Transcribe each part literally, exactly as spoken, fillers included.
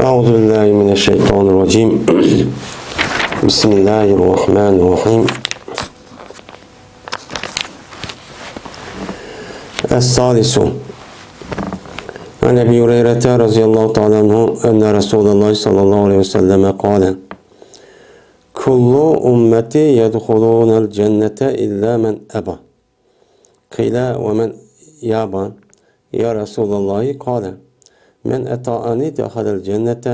أعوذ بالله من الشيطان الرجيم. بسم الله الرحمن الرحيم. السادس. عن أبي هريرة رضي الله تعالى عنه أن رسول الله صلى الله عليه وسلم قال: كل أمتي يدخلون الجنة إلا من أبى. قيل: ومن يأبى يا رسول الله؟ قال: من أطاعني دخل الجنة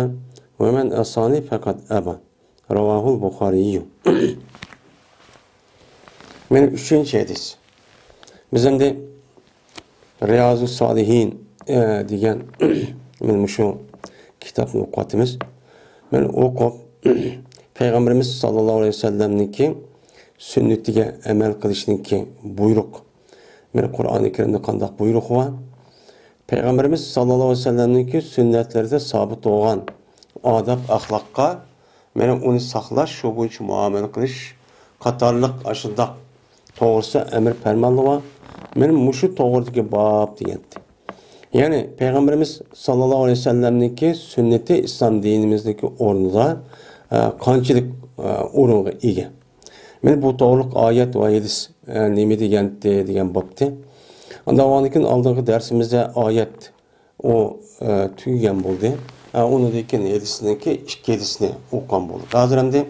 ومن عصاني فقد أبى. رواه البخاري. مانا ئۈچىنچى ھەدىس. بىز ئەمدى رىيازۇس سالىھىن، ئە، دېگەن مانا مۇشۇ كىتابنى ئوقۇۋاتىمىز. مانا ئوقۇپ، پەيغەمبىرىمىز ساللاللاھۇ ئەلەيھى ۋەسەللەمنىڭكى سۈننىتىگە ئەمەل قىلىشنىڭكى بۇيرۇق. مانا قۇرئانى كەرىمدە قانداق بۇيرۇق بار؟ پەيغەمبىرىمىز ساللاللاھۇ ئەلەيھى ۋەسەللەمنىڭكى سۈننەتلىرىدە سابىت بولغان ئاداب-ئەخلاققا، مانا ئۇنى ساقلاش، شۇ بويىچە مۇئامىلە قىلىش قاتارلىق ئاشۇنداق توغرىسىدا ئەمر پەرمانلىرى بار. مانا مۇشۇ توغرىدىكى باب دېگەنتى. يەنى پەيغەمبىرىمىز ساللاللاھۇ ئەلەيھى ۋەسەللەمنىڭكى سۈننىتى ئىسلام دىنىمىزدىكى ئورنىدا، ئە، قانچىلىك، ئە، ئورۇنغا ئىگە. مانا بۇ توغرىلىق ئايەت ۋە ھەدىس، ئە، نېمە دېگەنتى دېگەن بابتى. ئاندىن كېيىن ئالدىنقى دەرسىمىزدە ئايەت ئۇ، ئە، تۈگىگەن بولدى. ئە، ئۇنىڭدىن كېيىن ھەدىسنىڭكى ئىككى ھەدىسنى ئوقۇغان بولدۇق. ھازىر ئەمدى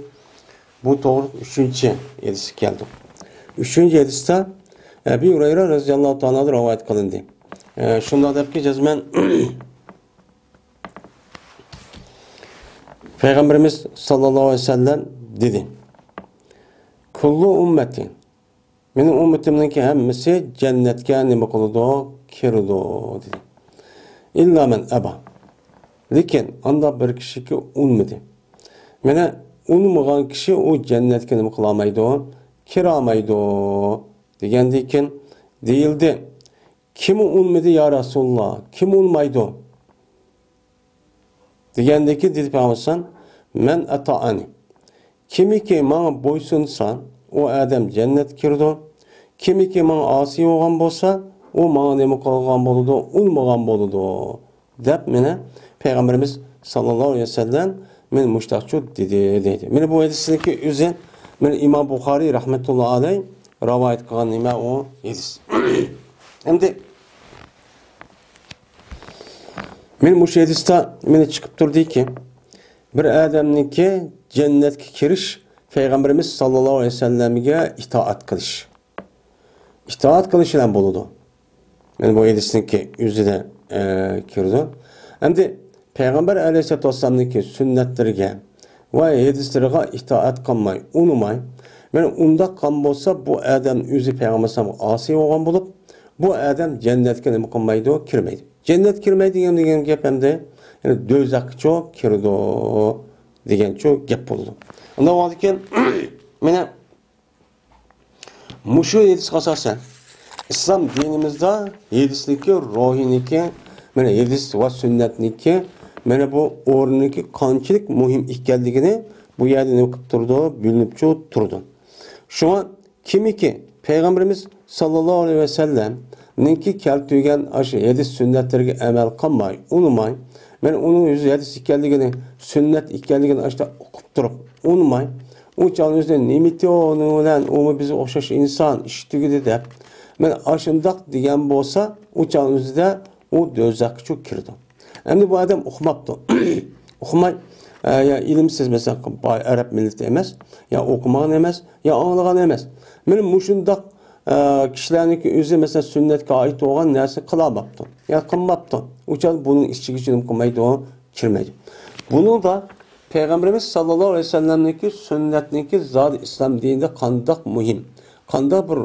بۇ توغرىلىق ئۈچىنچى ھەدىسكە كەلدۇق. ئۈچىنچى ھەدىستە ئەبى ھۇرەيرە رەزىياللاھۇ تائالا ئەنھۇ رىۋايەت قىلىندى. ئە، شۇنداق دەپكى جەزمەن پەيغەمبىرىمىز ساللاللاھۇ ئەلەيھى ۋەسەللەم دېدى: كۇللۇ ئۇممەتى، مېنىڭ ئۈممىتىمنىڭكى ھەممىسى جەننەتكە نېمە قىلىدۇ؟ كىرىدۇ، دېدى. ئىللا مەن ئەبا. لېكىن ئانداق بىر كىشىكى ئۇنىمىدى. مانا ئۇنىمىغان كىشى ئۇ جەننەتكە نېمە قىلالمايدۇ؟ كىرالمايدۇ، دېگەندىن كېيىن دېيىلدى: كىم ئۇنىمىدى يا رەسۇلاللا؟ كىم ئۇنىمايدۇ؟ دېگەندىكى دېدى پەيغەمبەر: مەن ئەتائەنى. كىمكى ماڭا بويسۇنسا، ئۇ ئادەم جەننەتكە كىرىدۇ. كىمكى ماڭا ئاسىي بولغان بولسا، ئۇ ماڭا نېمە قىلغان بولىدۇ؟ ئۇنىمىغان بولىدۇ، دەپ مانا پەيغەمبىرىمىز ساللاللاھۇ ئەلەيھى ۋەسەللەم مانا مۇشتاقچۇ دېدى، دەيدۇ. مانا بۇ ھەدىسنىڭكى ئۆزى، مانا ئىمام بۇخارىي رەھمەتۇللا ئەلەيھ رىۋايەت قىلغان نېمە ئۇ ھەدىس. ئەمدى مانا مۇشۇ ھەدىستە مانا چىقىپ تۇردىكى، بىر ئادەمنىڭكى جەننەتكە كىرىش پەيغەمبىرىمىز ساللاللاھۇ ئەلەيھى ۋەسەللەمگە ئىتائەت قىلىش. ئىتائەت قىلىش بىلەن بولىدۇ. مانا بۇ ھەدىسنىڭكى ئۆزىدە، ئە، كىرىدۇ. ئەمدى پەيغەمبەر ئەلەيھىسسالاتۇ ۋەسسالامنىڭكى سۈننەتلىرىگە ۋە ھەدىسلىرىغا ئىتائەت قىلماي، ئۇنىماي، مانا ئۇنداق قىلغان بولسا، بۇ ئادەم ئۆزى پەيغەمبەر ئەلەيھىسسالامغا ئاسىي بولغان بولۇپ، بۇ ئادەم جەننەتكە نېمە قىلمايدۇ؟ كىرمەيدۇ. جەننەتكە كىرمەيدۇ دېگەن، دېگەن گەپ ئەمدى، يەنى دوزاخقىچۇ كىرىدۇ دېگەنچۇ گەپ بولىدۇ. ئۇنداق بولغاندىكىن، مانا مۇشۇ ھەدىسكە ئاساسەن، ئىسلام دىنىمىزدا ھەدىسنىڭكى، روھىنىڭكى، مانا ھەدىس ۋە سۈننەتنىڭكى، مانا بۇ ئورنىنىڭكى قانچىلىك مۇھىم ئىكەنلىكىنى بۇ يەردە نېمە قىلىپ تۇرىدۇ؟ بىلىنىپچۇ تۇرىدۇ. شۇڭا كىمكى پەيغەمبىرىمىز ساللاللاھۇ ئەلەيھى ۋەسەللەمنىڭكى كەلتۈرگەن ئاشۇ ھەدىس سۈننەتلىرىگە ئەمەل قىلماي، ئۇنىماي، مانا ئۇنىڭ ئۆزى ھەدىس ئىكەنلىكىنى، سۈننەت ئىكەنلىكىنى ئاشۇنداق ئۇقۇپ تۇرۇپ ئۇنىماي، ئۇ چاغنىڭ ئۆزىدە نېمىتى ئۇنىڭ بىلەن، ئۇمۇ بىزگە ئوخشاش ئىنسان، ئىش تۈگىدى دەپ، مانا ئاشۇنداق دېگەن بولسا، ئۇ چاغنىڭ ئۆزىدە ئۇ دوزاخقىچۇ كىرىدۇ. ئەمدى بۇ ئادەم ئۇقماپتۇ. ئۇقماي، ئە، يا ئىلىمسىز، مەسىلەن، باي ئەرەب مىللىتى ئەمەس، يا ئوقۇمىغان ئەمەس، يا ئاڭلىغان ئەمەس. مانا مۇشۇنداق، ئە، كىشىلەرنىڭكى ئۆزى، مەسىلەن، سۈننەتكە ئائىت بولغان نەرسىنى قىلالماپتۇ، يا قىلماپتۇ. ئۇ چاغدا بۇنىڭ ئىچىگە جىنىم قىلمايدۇ، كىرمەيدۇ. بۇنىڭدا پەيغەمبىرىمىز ساللاللاھۇ ئەلەيھى ۋەسەللەمنىڭكى سۈننەتنىڭكى زادى ئىسلام دىنىدا قانداق مۇھىم، قانداق بىر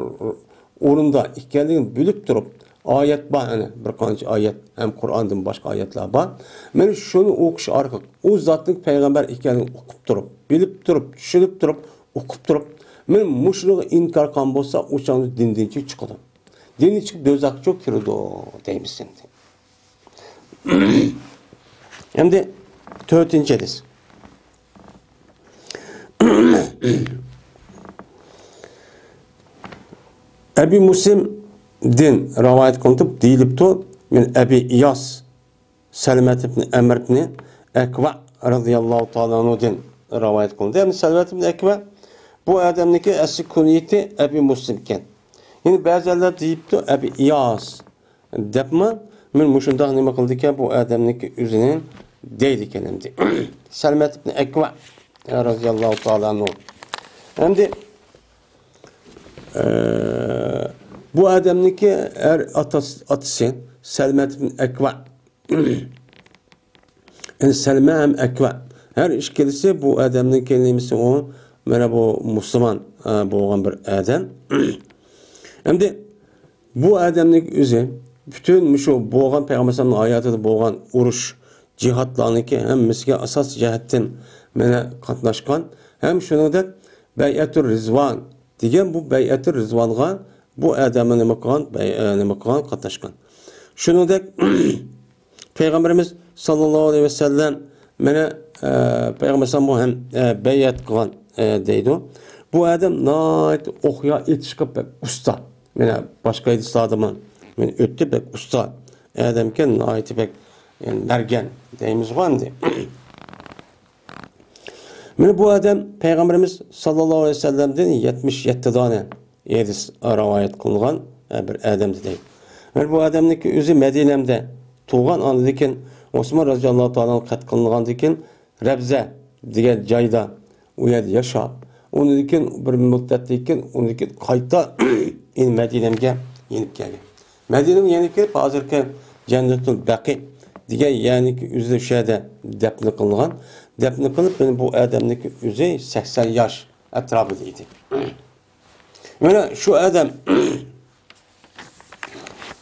ئورۇندا ئىكەنلىكىنى بىلىپ تۇرۇپ، ئايەت بار، يەنە بىر قانچە ئايەت، ھەم قۇرئاندىن باشقا ئايەتلەر بار. مانا شۇنى ئوقۇش ئارقىلىق، ئۇ زاتنىڭ پەيغەمبەر ئىكەنلىكىنى ئۇقۇپ تۇرۇپ، بىلىپ تۇرۇپ، چۈشىنىپ تۇرۇپ، ئۇقۇپ تۇرۇپ، مانا مۇشۇنىڭغا ئىنكار قىلغان بولسا، ئۇ چاغدا دىندىن چىقىدۇ. دىندىن چىقىپ دوزاخقىچۇ كىرىدۇ دەيمىز ئەمدى. ئەمدى تۆتىنچى ھەدىس. ئەبى مۇسلىمدىن رىۋايەت قىلىنىپ دېيىلىپتۇ، مەن ئەبى ئىياس سەلمەت ئىبنى ئەمر ئىبنى ئەكۋا رەزىياللاھۇ تائالا ئەنھۇدىن رىۋايەت قىلىندى. يەنى سەلمەت ئىبن ئەكۋا بۇ ئادەمنىڭكى ئەسلى كۇنيىتى ئەبى مۇسلىم ئىكەن. يەنى بەزىلەر دېيىپتۇ ئەبى ئىياس دەپمۇ، مەن مۇشۇنداق نېمە قىلىدىكەن بۇ ئادەمنىڭكى ئۆزىنى دەيدىكەن ئەمدى. سەلمەت ئىبن ئەكۋا رەزىياللاھۇ تائالا ئەنھۇ. ئەمدى ئە، بۇ ئادەمنىڭكى ئەر ئاتاس-، ئاتىسى سەلمەت ئىبن ئەكۋا. يەنى سەلمە ھەم ئەكۋا. ھەر ئىككىلىسى بۇ ئادەمنىڭكى نېمىسى ئۇ؟ مانا بۇ مۇسۇلمان، ئە، بولغان بىر ئادەم. ئەمدى بۇ ئادەمنىڭ ئۆزى پۈتۈن مۇشۇ بولغان پەيغەمبەر ئەلەيھىسسالامنىڭ ھاياتىدا بولغان ئۇرۇش، جىھادلارنىڭكى ھەممىسىگە ئاساسىي جەھەتتىن مانا قاتناشقان. ھەم شۇنىڭدەك بەيئەتۇر رىزۋان دېگەن بۇ بەيئەتۇر رىزۋانغا بۇ ئادەممۇ نېمە قىلغان؟ بەي-، ئە، نېمە قىلغان؟ قاتناشقان. شۇنىڭدەك پەيغەمبىرىمىز ساللاللاھۇ ئەلەيھى ۋەسەللەم مانا، ئە، پەيغەمبەر ئەلەيھىسسالامغا ھەم، ئە، بەيئەت قىلغان، ئە، دەيدۇ. بۇ ئادەم ناھايىتى ئوقيا ئېتىشقا بەك ئۇستا. مانا باشقا ھەدىسلەردىمۇ مانا ئۆتتى، بەك ئۇستا ئادەمكەن، ناھايىتى بەك، يەنى مەرگەن دەيمىزغۇ ئەمدى. مانا بۇ ئادەم پەيغەمبىرىمىز ساللاللاھۇ ئەلەيھى ۋەسەللەمدىن يەتمىش يەتتە دانە ھەدىس رىۋايەت قىلىنغان، ئە، بىر ئادەم دېدى. مانا بۇ ئادەمنىڭكى ئۆزى مەدىنەمدە تۇغۇلغان، ئاندىن كېيىن ئوسمان رەزىياللاھۇ تائالا ئەنھۇ قەتل قىلىنغاندىن كېيىن رەبزە دېگەن جايدا ئۇ يەردە ياشاپ، ئۇنىڭدىن كېيىن بىر مۇددەتتىن كېيىن ئۇنىڭدىن كېيىن قايتا مەدىنەمگە يېنىپ كەلگەن. مەدىنىگە يەنە كىرىپ، ھازىرقى جەننەتۇل بەقى دېگەن يەرنىڭكى ئۆزىدە شۇ يەردە دەپنە قىلىنغان. دەپنە قىلىپ، يەنە بۇ ئادەمنىڭكى ئۆزى سەكسەن ياش ئەتراپىدا ئىدى. مانا شۇ ئادەم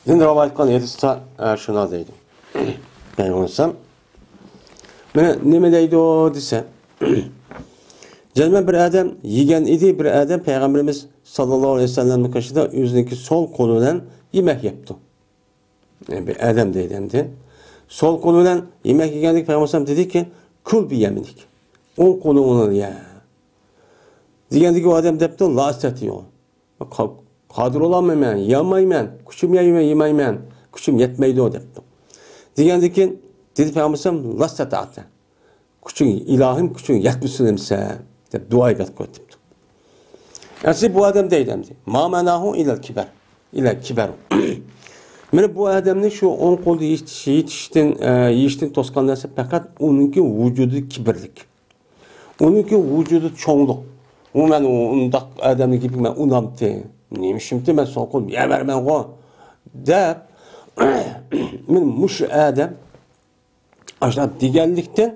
دىن رىۋايەت قىلغان ھەدىستە، ئە، شۇنداق دەيدۇ. دەيۋالسام، مانا نېمە دەيدۇ دېسە، جەزمەن بىر ئادەم يېگەن ئىدى، بىر ئادەم پەيغەمبىرىمىز ساللاللاھۇ ئەلەيھى ۋەسەللەمنىڭ قېشىدا ئۆزىنىڭكى سول قولى بىلەن يېمەك يەپتۇ. بىر ئادەم دەيدۇ ئەمدى. سول قولى بىلەن يېمەك يېگەندىكى پەيغەمبەر ئەلەيھىسسالام دېدىكى، كۇل بىيەمىنىك. ئوڭ قولۇڭ بىلەن يە. دېگەندىكى ئۇ ئادەم دەپتۇ، لا ئەستەتىئۇ. قا-، قادىر بولالمايمەن، يېيەلمەيمەن، كۈچۈم يەتمەي-، يېمەيمەن، كۈچۈم يەتمەيدۇ دەپتۇ. دېگەندىكىن دېدى پەيغەمبەر ئەلەيھىسسالام، لا ئەستەتەئتە. كۈچۈڭ، ئىلاھىم، كۈچۈڭ يەتمىسۇن ئەمسە دەپ دۇئا ئىبادەت قىلىۋېتىپتۇ. ئەسلى بۇ ئادەم دەيدۇ ئەمدى، ما مەناھۇ ئىلەل كىبەر، ئىلەل كىبەر. مانا بۇ ئادەمنى شۇ ئوڭ قولدا يېتىش-، يېتىشتىن، ئە، يېيىشتىن توسقان نەرسە پەقەت ئۇنىڭكى ۋۇجۇدى كىبىرلىك. ئۇنىڭكى ۋۇجۇدى چوڭلۇق. ئۇ مەن ئۇ-، ئۇنداق ئادەمنىڭ گېپىگە مەن ئۇنامتى. نېمە ئىشىمتى، مەن سول قول يەۋەرمەنغۇ دەپ، مانا مۇشۇ ئادەم ئاشۇنداق دېگەنلىكتىن،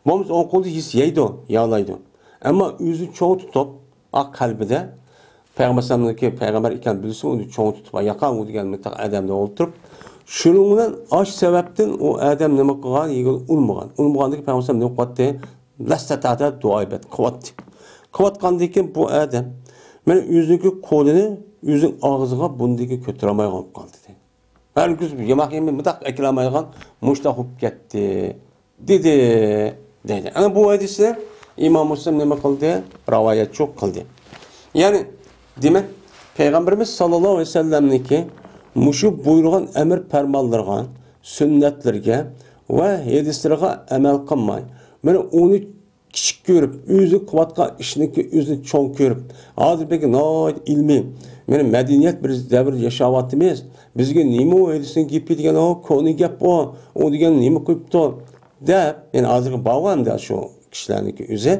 بولمىسا ئوڭ قولدا يېسە يەيدۇ، يالايدۇ. ئەمما ئۆزىنى چوڭ تۇتۇپ، ئا، قەلبىدە پەيغەمبەر ئەلەيھىسسالامنىڭكى، پەيغەمبەر ئىكەنلىكىنى بىلسە، ئۇنى چوڭ تۇتۇپ، ياقا ئۇ دېگەن مۇنداق ئادەم دەپ ئولتۇرۇپ، شۇنىڭ بىلەن ئاشۇ سەۋەبتىن ئۇ ئادەم نېمە قىلغان؟ يېگىلى ئۇنىمىغان. ئۇنىمىغاندىكىن پەيغەمبەر ئەلەيھىسسالام نېمە قىلىۋاتتى؟ لەستەتەتە دۇئا ئىبادەت قىلىۋاتتى. قىلىۋاتقاندىن كېيىن بۇ ئادەم مانا ئۆزىنىڭكى قولىنى ئۆزىنىڭ ئاغزىغا بۇندىكى كۆتۈرەلمەيدىغان بولۇپ قالدى. ھەرگىز ياماق يېمەي، مۇنداق ئەكىلەلمەيدىغان مۇشۇنداق بولۇپ كەتتى، دېدى، دەيدۇ. ئەنە بۇ ھەدىسنى ئىمام مۇسلىم نېمە قىلدى؟ رىۋايەتچۇ قىلدى. يەنى، دېمەك، پەيغەمبىرىمىز ساللاللاھۇ ئەلەيھى ۋەسەللەمنىڭكى مۇشۇ بۇيرۇغان ئەمر پەرمانلىرىغا، سۈننەتلىرىگە ۋە ھەدىسلىرىغا ئەمەل قىلماي، مانا ئۇنى كىچىك كۆرۈپ، ئۆزى قىلىۋاتقان ئىشنىڭكى ئۆزىنى چوڭ كۆرۈپ، ھازىر بەك ناھايىتى ئىلمىي، مانا مەدەنىيەت بىر دەۋردە ياشاۋاتىمىز. بىزگە نېمە ئۇ ھەدىسنىڭ گېپى دېگەن، ئۇ كونا گەپ ئۇ، ئۇ دېگەن نېمە قىلىپتۇ دەپ، يەنى ھازىرقى بارغۇ ئەمدى شۇ كىشىلەرنىڭكى ئۆزى.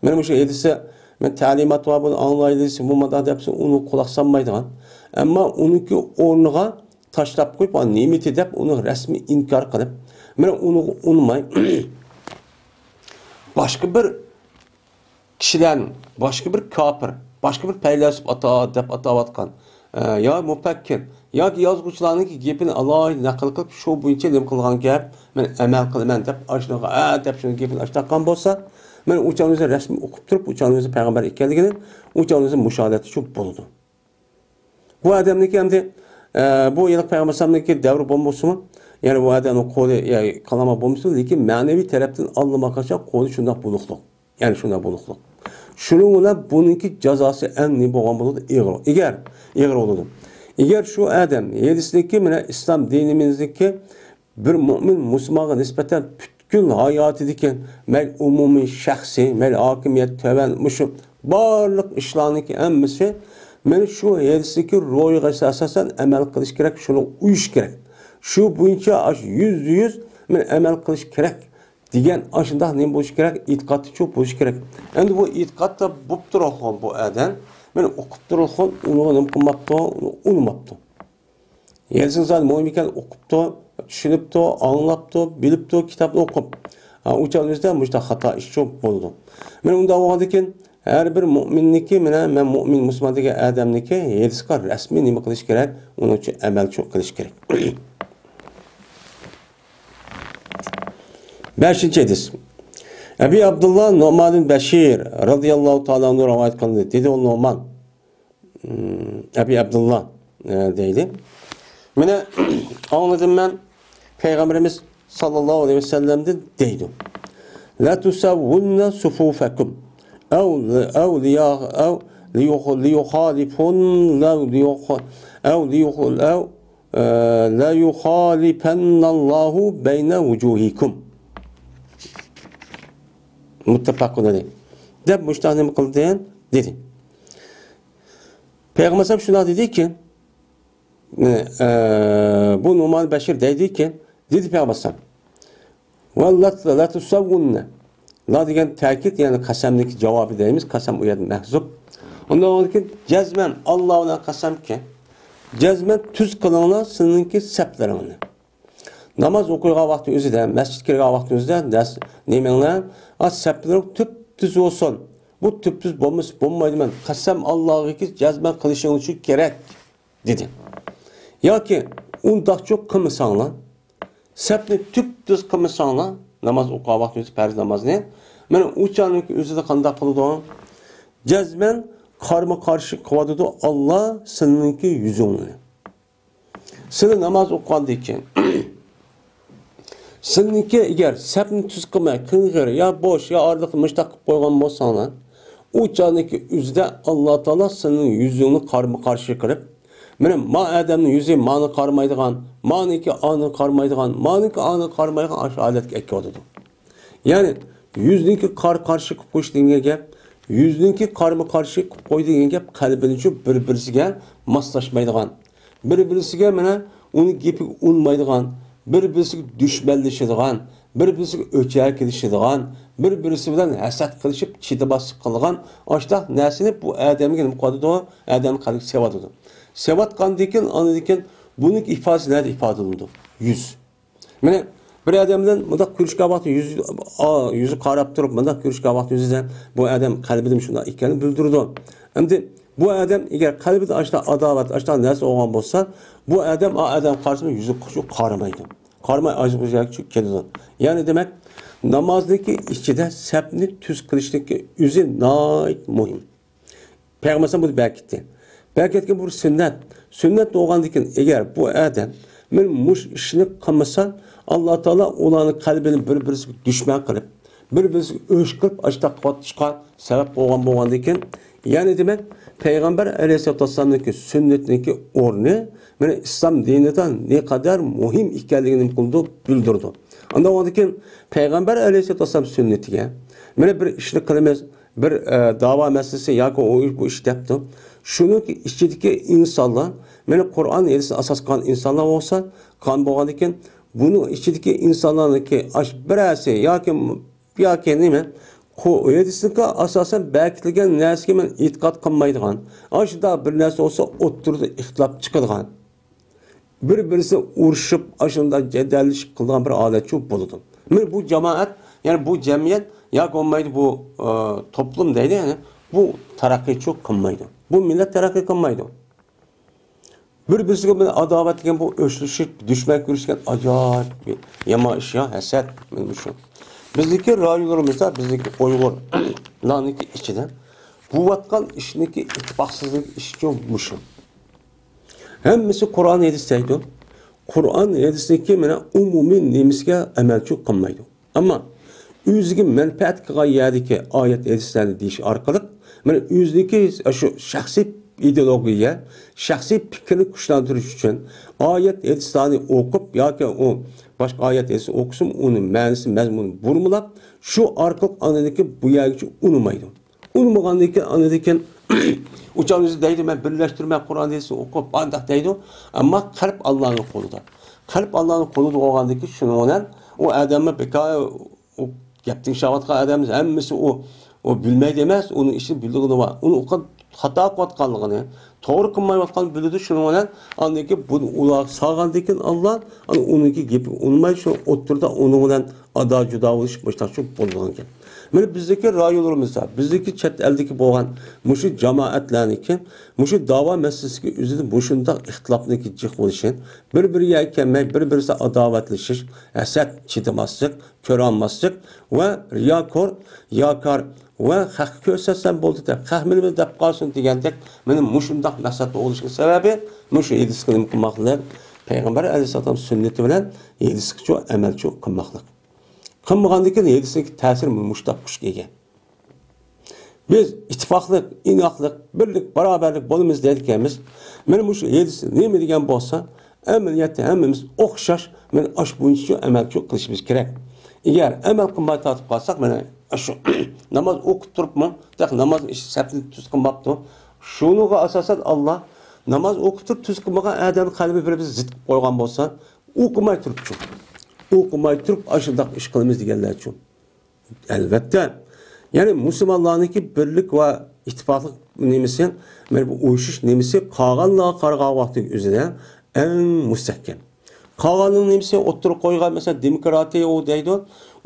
مانا مۇشۇ ھەدىسى، مانا تەلىمات بار، بۇنى ئاڭلايلى، بۇ مۇنداق دەپ، ئۇنى قۇلاق سالمايدىغان. ئەمما ئۇنىڭكى ئورنىغا تاشلاپ قويۇپ، ئا، نېمىتى دەپ ئۇنى رەسمىي ئىنكار قىلىپ، مانا ئۇنىڭغا ئۇنىماي، باشقا بىر كىشىلەرنى، باشقا بىر كاپىر، باشقا بىر پەيلاسوپ ئاتا-، دەپ ئاتاۋاتقان، ئە، يا مۇپەككىر، ياكى يازغۇچىلارنىڭكى گېپىنى ئالاھىدە نەقىل قىلىپ، شۇ بويىچە نېمە قىلغان گەپ، مەن ئەمەل قىلىمەن دەپ، ئاشۇنىڭغا، ئە، دەپ شۇنىڭ گېپىنى ئاشتاققان بولسا، مەن ئۇ چاغنى ئۆزى رەسمىي ئوقۇپ تۇرۇپ، ئۇ چاغنى ئۆزى پەيغەمبەر ئىكەنلىكىنى، ئۇ چاغنى ئۆزى مۇشاھادە ئېتىشى بولىدۇ. بۇ ئادەمنىڭكى ئەمدى، ئە، بۇ ھېلىقى پەيغەمبەر ئەلەيھىسسالامنىڭكى دەۋرى بولمىسىمۇ، يەنى بۇ ئادەمنىڭ قولى، يا، قالاماق بولمىسىمۇ، لېكىن مەنىۋى تەرەپتىن ئاللىماقاچان قولى شۇنداق بولۇقلۇق. يەنى شۇنداق بولۇقلۇق. شۇنىڭ بىلەن بۇنىڭكى جازاسى ئەڭ نېمە بولغان بولىدۇ؟ ئېغىر. ئېگەر، ئېغىر بولىدۇ. ئەگەر شۇ ئادەم ھەدىسنىڭكى، مانا ئىسلام دىنىمىزنىڭكى بىر مۆمىن مۇسۇلمانغا نىسبەتەن پۈت-، پۈتكۈل ھاياتىدىكى مەيلى ئومۇمىي، شەخسىي، مەيلى ھاكىمىيەت، تۆۋەن، مۇشۇ بارلىق ئىشلارنىڭكى ھەممىسى مانا شۇ ھەدىستىكى روھىغا ئاساسەن ئەمەل قىلىش كېرەك، شۇنىڭغا ئۇيۇش كېرەك. شۇ بويىچە ئاشۇ يۈزدە يۈز مانا ئەمەل قىلىش كېرەك دېگەن ئاشۇنداق نېمە بولۇشى كېرەك؟ ئېتىقادتا شۇ بولۇشى كېرەك. ئەمدى بۇ ئېتىقادتا بولۇپ تۇرۇۋاتقان بۇ ئادەم مانا ئوقۇپ تۇرۇۋاتقان، ئۇنىڭغا نېمە قىلماپتۇ؟ ئۇنىماپتۇ. ھەدىسنىڭ زادى مۇھىم ئىكەنلىكىنى ئۇقۇپتۇ، چۈشىنىپتۇ، ئاڭلاپتۇ، بىلىپتۇ، كىتابنى ئوقۇپ. ھا، ئۇ چاغدا بىزدە مۇشۇنداق خاتا ئىش چوق بولىدۇ. مانا ئۇنداق بولغاندىكىن، ھەر بىر مۆمىننىڭكى، مانا مەن مۆمىن مۇسۇلمان دېگەن ئادەمنىڭكى ھەدىسقا رەسمىي نېمە قىلىش كېرەك؟ ئۇنىڭ ئۈچۈن ئەمەل چوق قىلىش كېرەك. بەشىنچى ھەدىس. ئەبى ئابدۇللا نۇئمان بىن بەشىر رەزىياللاھۇ تائالا ئەنھۇ رىۋايەت قىلدى. دېدى ئۇ نۇئمان. ئەبى ئابدۇللا، ئە، دەيدۇ. مانا، ئاڭلىدىم مەن پەيغەمبىرىمىز ساللاللاھۇ ئەلەيھى ۋەسەللەمدىن دەيدۇ. لا تسوون صفوفكم أو، أو ليا-، أو ليخ-، ليخالفن، لو ليخ-، أو ليخ-، أو، ئە، ليخالفن الله بين وجوهكم. مۇتتەپەقۇن ئەلەيھ. دەپ مۇشۇنداق نېمە قىلدى؟ دېدى. پەيغەمبەر ئەلەيھىسسالام شۇنداق دېدىكى، ئە، بۇ نۇئمان بەشىر دەيدىكى، دېدى پەيغەمبەر ئەلەيھىسسالام. ۋە لا، لا تسوون. لا دېگەن تەكىت، يەنى قەسەمنىڭكى جاۋابى دەيمىز، قەسەم ئۇ يەردە مەھزۇپ. ئۇنداق بولغاندىكىن جەزمەن، ئاللا بىلەن قەسەمكى، جەزمەن تۈز قىلىڭلار سىلىنىڭكى سەپلىرىڭلارنى. ناماز ئوقۇيدىغان ۋاقتى ئۆزىدە، مەسچىتكە كىرگەن ۋاقتى ئۆزىدە، دەس-، نېمىڭلار، ئا، سەپلىرىڭ تۈپتۈز بولسۇن. بۇ تۈپتۈز بولمىسا بولمايدۇ، مەن قەسەم ئاللاغىكى جەزمەن قىلىشىڭلار ئۈچۈن كېرەك، دېدى. ياكى ئۇنداقچۇ قىلمىساڭلار، سەپنى تۈپتۈز قىلمىساڭلار، ناماز ئوقۇغان ۋاقتى ئۆزى پەرز نامازنى، مانا ئۇ چاغنىڭكى ئۆزىدە قانداق قىلىدۇ؟ جەزمەن قارمۇ قارشى قىلىۋاتىدۇ ئاللا سىلىنىڭكى يۈزۈڭلارنى. سىلى ناماز ئوقۇغاندىن كېيىن، سىلىنىڭكى ئەگەر سەپنى تۈز قىلماي، قىڭغىر، يا بوش، يا ئارىلىقتا مۇشتاق قىلىپ قويغان بولساڭلار، ئۇ چاغنىڭكى ئۆزىدە ئاللا تائالا سىلىنىڭ يۈزۈڭنى قارمۇ قارشى قىلىپ، مانا ما ئادەمنىڭ يۈزى ماڭا قارىمايدىغان، مانىڭكى ئاڭا قارىمايدىغان، مانىڭكى ئاڭا قارىمايدىغان ئاشۇ ھالەتكە ئەكىۋاتىدۇ. يەنى يۈزنىڭكى قارا قارشى قىلىپ قويۇش دېگەن گەپ، يۈزنىڭكى قارمۇ قارشى قىلىپ قوي دېگەن گەپ قەلبىنىچۇ بىر-بىرسىگە ماسلاشمايدىغان، بىر-بىرسىگە مانا ئۇنىڭ گېپىگە ئۇنىمايدىغان، بىر-بىرسىگە دۈشمەنلىشىدىغان، بىر-بىرسىگە ئۆچەگە كېلىشىدىغان، بىر-بىرسى بىلەن ھەسەت قىلىشىپ چىدىماسلىق قىلىدىغان ئاشۇنداق نەرسىنى بۇ ئادەمگە نېمە قىلىۋاتىدۇ؟ ئادەمنىڭ قەلبىگە سېلىۋاتىدۇ. سېلىۋاتقاندىن كېيىن، ئاندىن كېيىن بۇنىڭ ئىپادىسى نەدە ئىپادىلىنىدۇ؟ يۈز. مانا بىر ئادەم بىلەن مۇنداق كۆرۈشكەن ۋاقتى يۈز، ئا، يۈزى قاراپ تۇرۇپ، مۇنداق كۆرۈشكەن ۋاقتى يۈزىدە بۇ ئادەم قەلبىدە شۇنداق ئىكەنلىكىنى بىلدۈرىدۇ. ئەمدى بۇ ئادەم ئەگەر قەلبىدە ئاشۇنداق ئاداۋەت، ئاشۇنداق نەرسە بولغان بولسا، بۇ ئادەم ئا ئادەم قارىسىمۇ يۈزى قارىمايدۇ. قارىماي ئاجىز كېلىدۇ. يەنى دېمەك، نامازنىڭكى ئىچىدە سەپنى تۈز قىلىشنىڭكى ئۆزى ناھايىتى مۇھىم. پەيغەمبەر ئەلەيھىسسالام بۇنى بەكىتتى. بەكىتكەن بۇ سۈننەت. سۈننەت بولغاندىن كېيىن، ئەگەر بۇ ئادەم مانا مۇشۇ ئىشنى قىلمىسا، ئاللا تائالا ئۇلارنىڭ قەلبىنى بىر-بىرسىگە دۈشمەن قىلىپ، بىر-بىرسىگە ئۆچ قىلىپ، ئاشۇنداق قىلىۋاتىشقا سەۋەب بولغان بولغاندىن كېيىن، يەنى دېمەك، پەيغەمبەر ئەلەيھىسسالاتۇ ۋەسسالامنىڭكى سۈننىتىنىڭكى ئورنى مانا ئىسلام دىنىدا نەقەدەر مۇھىم ئىكەنلىكىنى نېمە قىلىدۇ؟ بىلدۈرىدۇ. ئاندىن كېيىن پەيغەمبەر ئەلەيھىسسالاتۇ ۋەسسالام سۈننىتىگە مانا بىر ئىشنى قىلىمىز، بىر، ئە، داۋا مەسىلىسى ياكى ئۇ ئىش، بۇ ئىش دەپتۇ. شۇنىڭ ئىچىدىكى ئىنسانلار، مانا قۇرئان ھەدىسنى ئاساس قىلغان ئىنسانلار بولسا، قان بولغاندىن كېيىن، بۇنىڭ ئىچىدىكى ئىنسانلارنىڭكى ئاش بىرەرسى ياكى، ياكى نېمە، قۇ-، ھەدىسنىڭكى ئاساسەن بەكىتىلگەن نەرسىگە مەن ئېتىقاد قىلمايدىغان، ئاشۇنداق بىر نەرسە بولسا ئوتتۇرىدا ئىختىلاپ چىقىدىغان. بىر-بىرسى ئۇرۇشۇپ، ئاشۇنداق جېدەللىشىپ قىلىدىغان بىر ھالەتچۇ بولىدۇ. مانا بۇ جامائەت، يەنى بۇ جەمئىيەت ياكى بولمايدۇ بۇ، ئە، توپلۇم دەيدۇ، يەنى بۇ تەرەققىيچۇ قىلمايدۇ. بۇ مىللەت تەرەققىي قىلمايدۇ. بىر-بىرسىگە بىلەن ئاداۋەت دېگەن بۇ ئۆچلىشىپ، دۈشمەن كۆرۈشكەن ئاجايىپ يامان ئىش يا، ھەسەت، مانا مۇشۇ. بىزنىڭكى رايونلىرىمىزدا، بىزنىڭكى ئۇيغۇرلارنىڭكى ئىچىدە بولۇۋاتقان ئىشنىڭكى ئىتتىپاقسىزلىق ئىشىچۇ مۇشۇ. ھەممىسى قۇرئان ھەدىس دەيدۇ. قۇرئان ھەدىسنىڭكى مانا ئومۇمىي نېمىسىگە ئەمەلچۇ قىلمايدۇ. ئەمما ئۆزىگە مەنپەئەت قىلغان يەردىكى ئايەت ھەدىسلەرنى دېيىش ئارقىلىق مانا ئۆزىنىڭكى شۇ شەخسىي ئىدېئولوگىيە، شەخسىي پىكرىنى كۈچلەندۈرۈش ئۈچۈن ئايەت ھەدىسلەرنى ئوقۇپ ياكى ئۇ باشقا ئايەت ھەدىسنى ئوقۇسىمۇ، ئۇنىڭ مەنىسى، مەزمۇنى بۇرمىلاپ، شۇ ئارقىلىق ئاندىن كېيىن بۇ يەرگىچە ئۇنىمايدۇ. ئۇنىمىغاندىن كېيىن، ئاندىن كېيىن ئۇ چاغ ئۆزى دەيدۇ، مەن بىرلەشتۈرمەن قۇرئان ھەدىسنى ئوقۇپ، ئانداق دەيدۇ. ئەمما قەلب ئاللانىڭ قولىدا. قەلب ئاللانىڭ قولىدا بولغاندىن كېيىن شۇنىڭ بىلەن ئۇ ئادەممۇ بىكار ئۇ گەپ تىڭشاۋاتقان ئادەمنىڭ ھەممىسى ئۇ، ئۇ بىلمەيدۇ ئەمەس، ئۇنىڭ ئىچىدە بىلىدىغىنى بار. ئۇنىڭ ئۇ قەدەر خاتا قىلىۋاتقانلىقىنى، توغرا قىلمايۋاتقانلىقىنى بىلىدۇ. شۇنىڭ بىلەن ئاندىن كېيىن بۇنى ئۇلارغا سالغاندىن كېيىن ئاللا، ئانا ئۇنىڭكى گېپىگە ئۇنىماي، شۇ ئوتتۇرىدا ئۇنىڭ بىلەن ئادا جۇدا بولۇش مۇشۇنداق بولىدىغان گەپ. مانا بىزدىكى رايونلىرىمىزدا، بىزدىكى چەت ئەلدىكى بولغان مۇشۇ جامائەتلەرنىڭكى مۇشۇ داۋا مەسىلىسىدىكى ئۆزىدە مۇشۇنداق ئىختىلاپنىڭكى جىق بولۇشى، بىر-بىرىگە كەلمەي، بىر-بىرسىگە ئاداۋەتلىشىش، ھەسەت، چىدىماسلىق، كۆرەلمەسلىك ۋە رىياكور، رىياكار ۋە خەققە كۆرسەتسەم بولدى دەپ، خەق مېنى دەپ قالسۇن دېگەندەك، مانا مۇشۇنداق مەقسەتتە بولۇشىنىڭ سەۋەبى مۇشۇ ھەدىسكە نېمە قىلماقلىق؟ پەيغەمبەر ئەلەيھىسسالام سۈننىتى بىلەن ھەدىسكىچۇ ئەمەلچۇ قىلماقلىق. قىلمىغاندىكىن ھەدىسنىڭكى تەسىرى مۇشۇنداق كۈچكە ئىگە. بىز ئىتتىپاقلىق، ئىناقلىق، بىرلىك، باراۋەرلىك بولىمىز دەيدىكەنمىز. مانا مۇشۇ ھەدىس نېمە دېگەن بولسا، ئەمەلىيەتتە ھەممىمىز ئوخشاش، مانا ئاشۇ بويىچە ئەمەل قىلىشىمىز كېرەك. ئەگەر ئەمەل قىلماي تارتىپ قالساق، مانا ئاشۇ ناماز ئوقۇپ تۇرۇپمۇ، تېخى ناماز ئىش سەپنى تۈز قىلماپتۇ. شۇنىڭغا ئاساسەن ئاللا ناماز ئوقۇپ تۇرۇپ تۈز قىلمىغان ئادەمنىڭ قەلبى بىر-بىرىگە زىت قويغان بولسا، ئوقۇماي تۇرۇپچۇ؟ ئوقۇماي تۇرۇپ ئاشۇنداق ئىش قىلىمىز دېگەنلەرچۇ؟ ئەلۋەتتە. يەنى مۇسۇلمانلارنىڭكى بىرلىك ۋە ئىتتىپاقلىق نېمىسى، مانا بۇ ئۇيۇشۇش نېمىسى قالغانلارغا قارىغان ۋاقتىدا ئۆزىدە ئەڭ مۇستەھكەم. قالغاننىڭ نېمىسى ئوتتۇرىغا قويغان، مەسىلەن، دېموكراتىيە ئۇ دەيدۇ.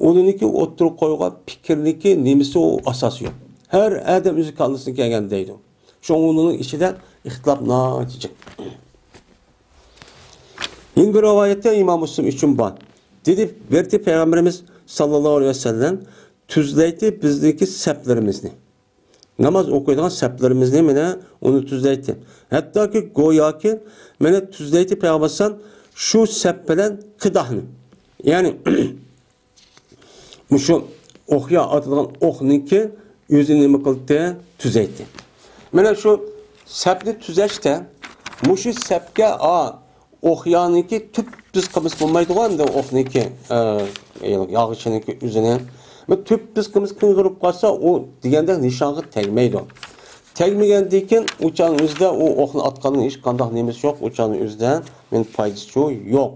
ئۇنىڭكى ئوتتۇرىغا قويغان پىكىرنىڭكى نېمىسى ئۇ ئاساسى يوق. ھەر ئادەم ئۆزى كاللىسىدىن كەلگەن دەيدۇ. شۇڭا ئۇنىڭ ئىچىدە ئىختىلاپ ناھايىتى جىق. يەنە بىر رىۋايەتتە ئىمام مۇسلىم ئۈچۈن بار. دېدى، بەردى پەيغەمبىرىمىز ساللاللاھۇ ئەلەيھى ۋەسەللەم تۈزلەيتتى بىزنىڭكى سەپلىرىمىزنى. ناماز ئوقۇيدىغان سەپلىرىمىزنى مانا ئۇنى تۈزلەيتتى. ھەتتاكى گوياكى مانا تۈزلەيتتى پەيغەمبەر ئەلەيھىسسالام شۇ سەپ بىلەن قىداھنى. يەنى مۇشۇ ئوقيا ئاتىدىغان ئوقنىڭكى ئۆزى نېمە قىلدى؟ تۈزەيتتى. مانا شۇ سەپنى تۈزەشتە مۇشۇ سەپكە، ئا، ئوقيانىڭكى تۈپتۈز قىلمىسا بولمايدىغۇ ئەمدى ئوقنىڭكى، ئە، ياغىچىنىڭكى ئۆزىنى. بۇ تۈپتۈز قىلمىسا قىرىلىپ قالسا، ئۇ دېگەندەك نىشانغا تەگمەيدۇ. تەگمىگەندىن كېيىن ئۇ چاغنىڭ ئۆزىدە ئۇ ئوقنى ئاتقاننىڭ ھېچقانداق نېمىسى يوق، ئۇ چاغنىڭ ئۆزىدە مېنى پايدىسى يوق.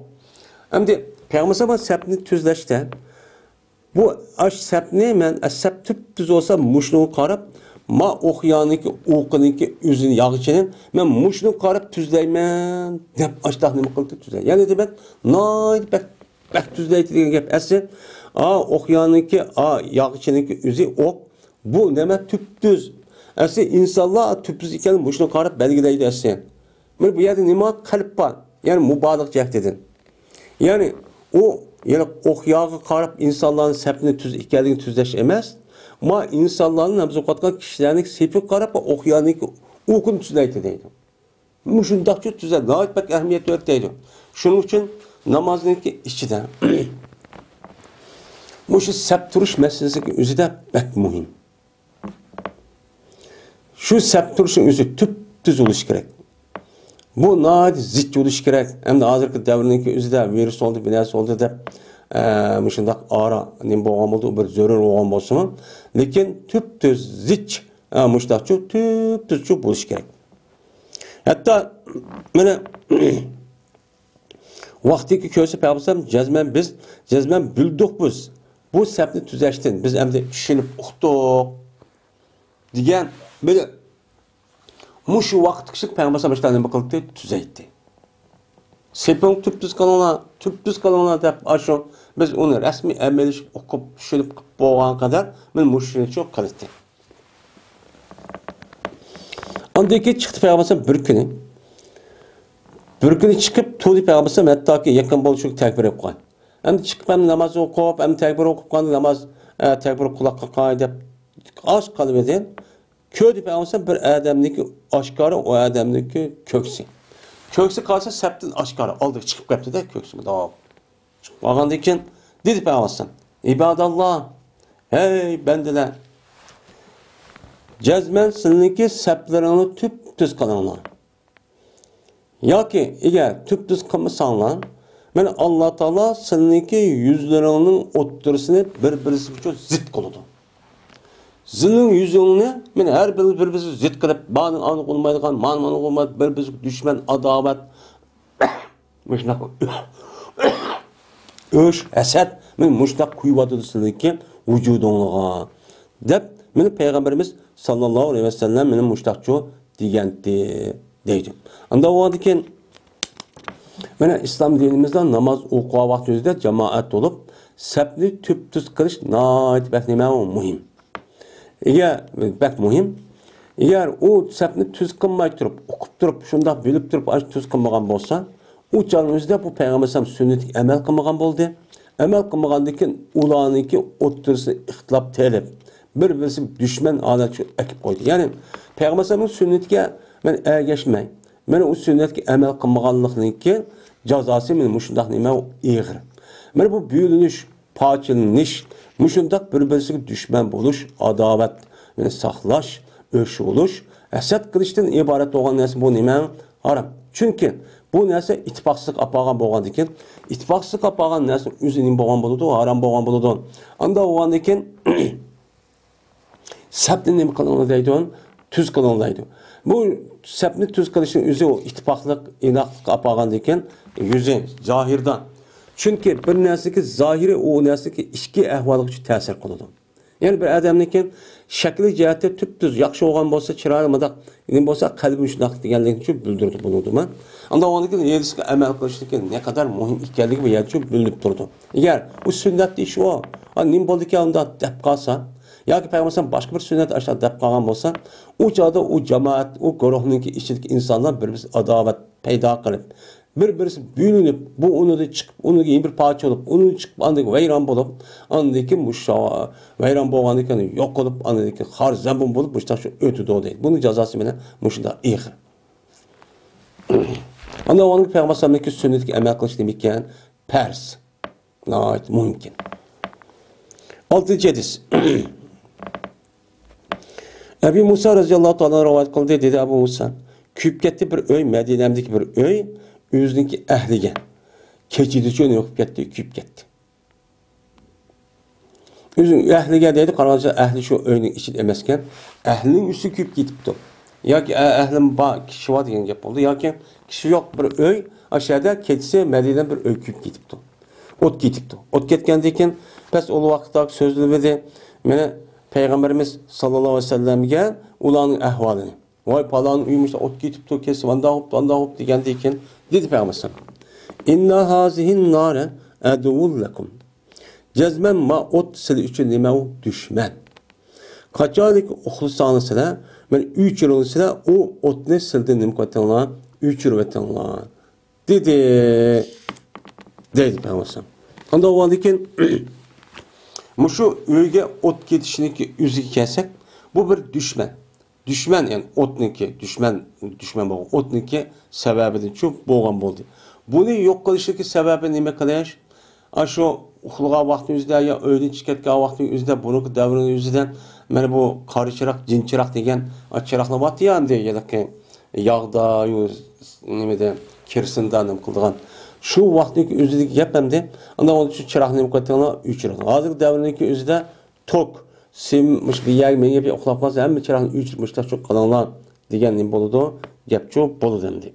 ئەمدى پەيغەمبەر سەپنى تۈزلەشتە، بۇ ئاش سەپنى مەن، سەپ تۈپتۈز بولسا مۇشۇنىڭغا قاراپ، ما ئوقيانىڭكى ئوقىنىڭكى ئۆزىنى ياغىچىنى مەن مۇشۇنىڭغا قاراپ تۈزلەيمەن دەپ ئاشتاق نېمە قىلدى تۈزلەي. يەنى دېمەك، ناھايىتى بەك، بەك تۈزلەيتتى دېگەن گەپ ئەسلى. ئا، ئوقيانىڭكى، ئا، ياغىچىنىڭكى ئۆزى ئوق. بۇ نېمە تۈپتۈز. ئەسلى ئىنسانلار تۈپتۈز ئىكەنلىكىنى مۇشۇنىڭغا قاراپ بەلگىلەيدۇ ئەسلى. مانا بۇ يەردە نېمە قەلب بار؟ يەنى مۇبالىغە جەھەتتىن. يەنى ئۇ، يەنى ئوقياغا قاراپ ئىنسانلارنىڭ سەپنى تۈز ئىكەنلىكىنى تۈزلەش ئەمەس. ما ئىنسانلارنىڭ ناماز ئوقۇۋاتقان كىشىلەرنىڭ سېپىگە قاراپ ئوقيانىڭكى ئوقىنى تۈزلەيتتى دەيدۇ. مۇشۇنداقچە تۈزە، ناھايىتى بەك ئەھمىيەت بېرىدۇ دەيدۇ. شۇنىڭ ئۈچۈن نامازنىڭكى ئىچىدە مۇشۇ سەپ تۇرۇش مەسىلىسىنىڭ ئۆزىدە بەك مۇھىم. شۇ سەپ تۇرۇشنىڭ ئۆزى تۈپتۈز بولۇشى كېرەك. بۇ ناھايىتى زىچ بولۇشى كېرەك. ئەمدى ھازىرقى دەۋرنىڭكى ئۆزىدە ۋىرۇس بولدى، بىر نەرسە بولدى دەپ، ئە، مۇشۇنداق ئارا نېمە بولغان بولدى، ئۇ بىر زۆرۈر بولغان بولسىمۇ، لېكىن تۈپتۈز زىچ، ئە، مۇشۇنداقچۇ، تۈپتۈزچۇ بولۇشى كېرەك. ھەتتا مانا ۋاقتىكى كۆرسە پەيغەمبەر جەزمەن بىز، جەزمەن بىلدۇق بىز. بۇ سەپنى تۈزەشتىن بىز ئەمدى چۈشىنىپ ئۇقتۇق دېگەن بىر مۇشۇ ۋاقىتقىچە پەيغەمبەر ئەلەيھىسسالام نېمە قىلدى؟ تۈزەيتتى. سېپىڭ تۈپتۈز قىلىڭلار، تۈپتۈز قىلىڭلار دەپ ئاشۇ بىز ئۇنى رەسمىي ئەمەلىي ئوقۇپ چۈشىنىپ بولغان قەدەر مانا مۇشۇنچە قىلدى. ئاندىن كېيىن چىقتى پەيغەمبەر بىر كۈنى. بىر كۈنى چىقىپ تۇردى پەيغەمبەر، ھەتتاكى يېقىن بولۇشىغا تەكبىر ئوقۇغان. ئەمدى چىقىپ، ئەمدى ناماز ئوقۇپ، ئەمدى تەكبىر ئوقۇپ قالدى، ناماز، ئە، تەكبىر قۇلاققا قاي دەپ ئاز قالىۋىدى. كۆردى پەيغەمبەر بىر ئادەمنىڭكى ئاشكارا ئۇ ئادەمنىڭكى كۆكسى. كۆكسى قارىسا سەپتىن ئاشكارا ئالدىغا چىقىپ كەپتۇ-دە، كۆكسى مۇنداق. چىقىپ قالغاندىن كېيىن دېدى پەيغەمبەر، ئىباداللا، ھەي بەندىلەر، جەزمەن سىلىنىڭكى سەپلىرىڭنى تۈپتۈز قىلىڭلار. ياكى ئەگەر تۈپتۈز قىلمىساڭلار، مانا ئاللا تائالا سېنىڭكى يۈزلىرىڭنىڭ ئوتتۇرىسىنى بىر-بىرسىگە زىت قىلىدۇ. سېنىڭ يۈزۈڭنى مانا ھەر بىر بىر-بىرسىگە زىت قىلىپ، مانىڭ ئانىغا ئۇنىمايدىغان، مانا مانىڭغا ئۇنىمايدىغان، بىر-بىرسىگە دۈشمەن، ئاداۋەت، مۇشۇنداق ئۆچ، ھەسەت، مانا مۇشۇنداق قويۇۋاتىدۇ سېنىڭكى ۋۇجۇدۇڭلارغا، دەپ مانا پەيغەمبىرىمىز ساللاللاھۇ ئەلەيھى ۋەسەللەم مانا مۇشۇنداقچۇ دېگەنتى، دەيدۇ. ئاندا بولغاندىكىن، مانا ئىسلام دىنىمىزدا ناماز ئوقۇغان ۋاقتىمىزدا جامائەت بولۇپ، سەپنى تۈپتۈز قىلىش ناھايىتى بەك نېمە ئۇ مۇھىم. ئەگەر، بەك مۇھىم. ئەگەر ئۇ سەپنى تۈز قىلماي تۇرۇپ، ئوقۇپ تۇرۇپ، شۇنداق بىلىپ تۇرۇپ، ئاشۇ تۈز قىلمىغان بولسا، ئۇ چاغنىڭ ئۆزىدە بۇ پەيغەمبەر ئەلەيھىسسالام سۈننىتىگە ئەمەل قىلمىغان بولدى. ئەمەل قىلمىغاندىن كېيىن ئۇلارنىڭكى ئوتتۇرىسىنى ئىختىلاپ تېلىپ، بىر-بىرسى دۈشمەن ھالەتكە ئەكىپ قويدى. يەنى پەيغەمبەر ئەلەيھىسسالامنىڭ سۈننىتىگە مەن ئەگەشمەي، مانا ئۇ سۈننەتكە ئەمەل قىلمىغانلىقنىڭكى جازاسى مانا مۇشۇنداق نېمە ئېغىر. مانا بۇ بۆلۈنۈش، پارچىلىنىش، مۇشۇنداق بىر-بىرسىگە دۈشمەن بولۇش، ئاداۋەتنى ساقلاش، ئۆچ بولۇش، ھەسەت قىلىشتىن ئىبارەت بولغان نەرسە بۇ نېمە؟ ھارام. چۈنكى بۇ نەرسە ئىتتىپاقسىزلىق ئاپارغان بولغاندىكىن، ئىتتىپاقسىزلىق ئاپارغان نەرسە ئۆزى نېمە بولغان بولىدۇ؟ ھارام بولغان بولىدۇ. ئاندا بولغاندىكىن، سەپنى نېمە قىلىڭلار دەيدۇ؟ تۈز قىلىڭلار دەيدۇ. بۇ سەپنى تۈز قىلىشنىڭ ئۆزى ئۇ ئىتتىپاقلىق، ئىناقلىققا ئاپارغاندىكىن، يۈزى، زاھىردا. چۈنكى بىر نەرسىنىڭكى زاھىرى ئۇ نەرسىنىڭكى ئىچكى ئەھۋالىغا تەسىر قىلىدۇ. يەنى بىر ئادەمنىڭكى شەكلى جەھەتتە تۈپتۈز ياخشى بولغان بولسا، چىرايى مۇنداق نېمە بولسا، قەلبى شۇنداق دېگەنلىكنى بىلدۈرىدۇ، بولىدۇما؟ ئاندا ئۇنىڭدىن كېيىن ھەدىسكە ئەمەل قىلىشنىڭكى نەقەدەر مۇھىم ئىكەنلىكى بۇ يەردە بىلىنىپ تۇرىدۇ. ئەگەر ئۇ سۈننەتتە ئىش ئۇ، ئا، نېمە بولدىكەن ئۇنداق دەپ قالسا، ياكى پەيغەمبەر باشقا بىر سۈننەت ئاشۇنداق دەپ قالغان بولسا، ئۇ چاغدا ئۇ جامائەت، ئۇ گۇرۇھنىڭكى ئىچىدىكى ئىنسانلار بىر-بىرسى ئاداۋەت پەيدا قىلىپ، بىر-بىرسى بۆلۈنۈپ، بۇ ئۇنىڭدىن چىقىپ، ئۇنىڭدىن كېيىن بىر پارچە بولۇپ، ئۇنىڭدىن چىقىپ، ئاندىن كېيىن ۋەيران بولۇپ، ئاندىن كېيىن مۇشۇ ۋەيران بولغاندىن كېيىن يوقىلىپ، ئاندىن كېيىن خار زەبۇن بولۇپ، مۇشۇنداق شۇ ئۆتىدۇ دەيدۇ. بۇنىڭ جازاسى مانا مۇشۇنداق ئېغىر. ئاندىن ئۇنىڭ پەيغەمبەر ئەلەيھىسسالامنىڭكى سۈننىتىگە ئەمەل قىلىش نېمە ئىكەن؟ پەرز. ناھايىتى مۇھىم ئىكەن. ئالتىنچى ھەدىس. ئەبى مۇسا رەزىياللاھۇ تائالا رىۋايەت قىلدى، دېدى ئەبۇ مۇسا، كۆيۈپ كەتتى بىر ئۆي، مەدىنەمدىكى بىر ئۆي، ئۆزىنىڭكى ئەھلىگە، كېچىدىچۇ نېمە قىلىپ كەتتى، كۆيۈپ كەتتى. ئۆزى ئەھلىگە دەيدۇ، قارىغاندا ئەھلى شۇ ئۆينىڭ ئىچىدە ئەمەسكەن، ئەھلىنىڭ ئۆزى كۆيۈپ كېتىپتۇ. ياكى ئە-، ئەھلىم بار، كىشى بار دېگەن گەپ بولدى. ياكى كىشى يوق بىر ئۆي، ئاشۇ يەردە كېچىسى مەدىنەدە بىر ئۆي كۆيۈپ كېتىپتۇ. ئوت كېتىپتۇ. ئوت كەتكەندىن كېيىن پەس ئۇلۇغ ۋاقىتتا سۆزلىمىدى. مانا پەيغەمبىرىمىز ساللاللاھۇ ئەلەيھى ۋەسەللەمگە ئۇلارنىڭ ئەھۋالىنى. ۋاي، پالان ئۆي مۇشۇنداق ئوت كېتىپتۇ، كېسىپ ئانداق بوپتۇ، ئانداق بوپتۇ دېگەندىن كېيىن دېدى پەيغەمبەر ئەلەيھىسسالام. ئىننا ھازىھىن نارە ئەدۇۋۋۇل لەكۇم. جەزمەن ما ئوت سىلى ئۈچۈن نېمە ئۇ؟ دۈشمەن. قاچانكى ئۇخلىساڭلار سىلەر، مانا ئۆچۈرۈڭلار سىلەر، ئۇ ئوتنى سىلىدىن نېمە قىلىۋېتىڭلار؟ ئۆچۈرۈۋېتىڭلار. دېدى، دەيدۇ پەيغەمبەر. ئاندىن ئۇنىڭدىن كېيىن مۇشۇ ئۆيگە ئوت كېتىشنىڭكى ئۆزىگە كەلسەك، بۇ بىر دۈشمەن. دۈشمەن، يەنى ئوتنىڭكى، دۈشمەن، دۈشمەن بولغان ئوتنىڭكى سەۋەبىدىنچۇ بولغان بولدى. بۇنى يوق قىلىشنىڭكى سەۋەبى نېمە قىلىش؟ ئاشۇ ئۇخلىغان ۋاقتىنىڭ ئۆزىدە يا ئۆيدىن چىقىپ كەتكەن ۋاقتىنىڭ ئۆزىدە، بۇرۇنقى دەۋرنىڭ ئۆزىدە مانا بۇ قارا چىراغ، جىن چىراغ دېگەن چىراغلار بارتتى يا، ئەمدى ھېلىقى ياغدا، يو-، نېمىدە، كېرسىندا نېمە قىلىدىغان. شۇ ۋاقىتنىڭكى ئۆزىدىكى گەپ ئەمدى. ئاندىن ئۇنىڭ ئۈچۈن چىراغنى نېمە قىلىۋېتىڭلار؟ ئۆچۈرۈڭلار. ھازىرقى دەۋرنىڭكى ئۆزىدە توك، سىم، مۇشۇ بىر يەرگە مېڭىپ ئۇخلاپ قالسا، ھەممە چىراغنى ئۆچۈرۈپ، مۇشۇنداق شۇ قىلىڭلار دېگەن نېمە بولىدۇ؟ گەپچۇ بولىدۇ ئەمدى.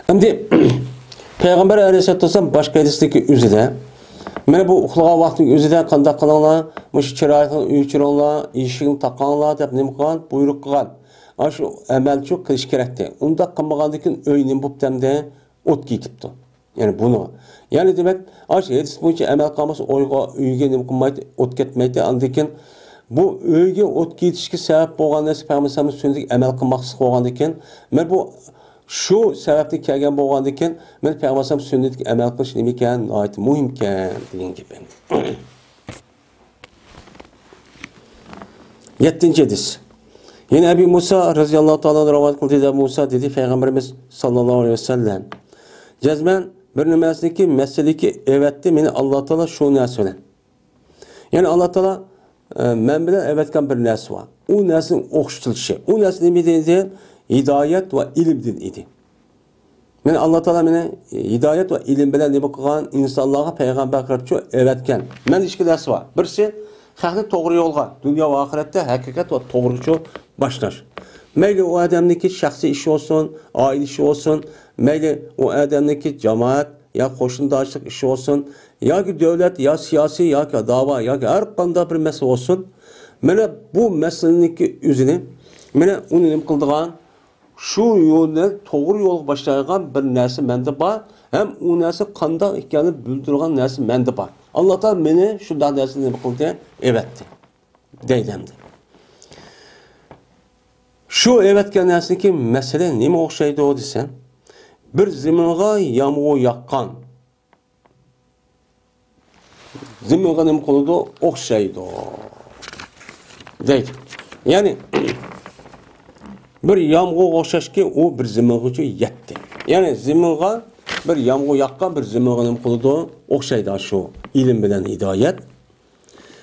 ئەمدى پەيغەمبەر ئەلەيھىسسالاتۇ ۋەسسالام باشقا ھەدىستىكى ئۆزىدە، مانا بۇ ئۇخلىغان ۋاقتىنىڭ ئۆزىدە قانداق قىلىڭلار، مۇشۇ چىراغنى ئۆچۈرۈڭلار، ئىشىكنى تاقاڭلار دەپ نېمە قىلغان؟ بۇيرۇق قىلغان. ئاشۇ ئەمەلچۇ قىلىش كېرەكتى. ئۇنداق قىلمىغاندىن كېيىن ئۆي نېمە بوپتۇ ئەمدى؟ ئوت كېتىپتۇ. يەنى بۇنىڭ. يەنى دېمەك، ئاشۇ ھەدىس بويىچە ئەمەل قىلمىسا، ئويغا، ئۆيگە نېمە قىلمايتتى، ئوت كەتمەيتتى. ئاندىن كېيىن بۇ ئۆيگە ئوت كېتىشكە سەۋەب بولغان نەرسە پەيغەمبەر ئەلەيھىسسالامنىڭ سۈننىتىگە ئەمەل قىلماسلىق بولغاندىن كېيىن، مانا بۇ شۇ سەۋەبتىن كەلگەن بولغاندىن كېيىن، مانا پەيغەمبەر ئەلەيھىسسالام سۈننىتىگە ئەمەل قىلىش نېمە ئىكەن؟ ناھايىتى مۇھىم ئىكەن دېگەن گەپ ئەمدى. يەتتىنچى ھەدىس. يەنە ئەبى مۇسا رەزىياللاھۇ تائالا ئەنھۇ رىۋايەت قىلدى، دېدى، ئەبۇ مۇسا دېدى، پەيغەمبىرىمىز ساللاللاھۇ ئەلەيھى ۋەسەللەم، جەزمەن بىر نېمەسىنىڭكى مەسىلىكى ئەۋەتتى مېنى ئاللا تائالا شۇ نەرسە بىلەن. يەنى ئاللا تائالا، ئە، مەن بىلەن ئەۋەتكەن بىر نەرسە بار. ئۇ نەرسىنىڭ ئوخشىتىلىشى. ئۇ نەرسە نېمە دېدى؟ ھىدايەت ۋە ئىلىمدىن ئىدى. مانا ئاللا تائالا مېنى ھىدايەت ۋە ئىلىم بىلەن نېمە قىلغان؟ ئىنسانلارغا پەيغەمبەر قىلىپچۇ ئەۋەتكەن. مەن ئىككى نەرسە بار. بىرسى، خەقنى توغرا يولغا، دۇنيا ۋە ئاخىرەتتە ھەقىقەت ۋە توغرىچۇ باشلاش. مەيلى ئۇ ئادەمنىڭكى شەخسىي ئىشى بولسۇن، ئائىلە ئىشى بولسۇن، مەيلى ئۇ ئادەمنىڭكى جامائەت يا قوشنىدارچىلىق ئىشى بولسۇن، ياكى دۆلەت، يا سىياسىي، ياكى داۋا، ياكى ھەر قانداق بىر مەسىلە بولسۇن، مانا بۇ مەسىلىنىڭكى ئۆزىنى، مانا ئۇنى نېمە قىلىدىغان، شۇ يولنى توغرا يولغا باشلايدىغان بىر نەرسە مەندە بار، ھەم ئۇ نەرسە قانداق ئىكەنلىكىنى بىلدۈرىدىغان نەرسە مەندە بار. ئاللا تائالا مېنى شۇنداق نەرسىنى نېمە قىلدى؟ ئەۋەتتى. دەيدۇ ئەمدى. شۇ ئەۋەتكەن نەرسىنىڭكى مەسىلە نېمە ئوخشايدۇ دېسە، بىر زېمىنغا يامغۇر ياغقان. زېمىنغا نېمە قىلىدۇ؟ ئوخشايدۇ. دەيدۇ. يەنى، بىر يامغۇرغا ئوخشاشكى، ئۇ بىر زېمىنغىچۇ يەتتى. يەنى، زېمىنغا بىر يامغۇر ياغقان، بىر زېمىنغا نېمە قىلىدۇ؟ ئوخشايدۇ شۇ ئىلىم بىلەن ھىدايەت.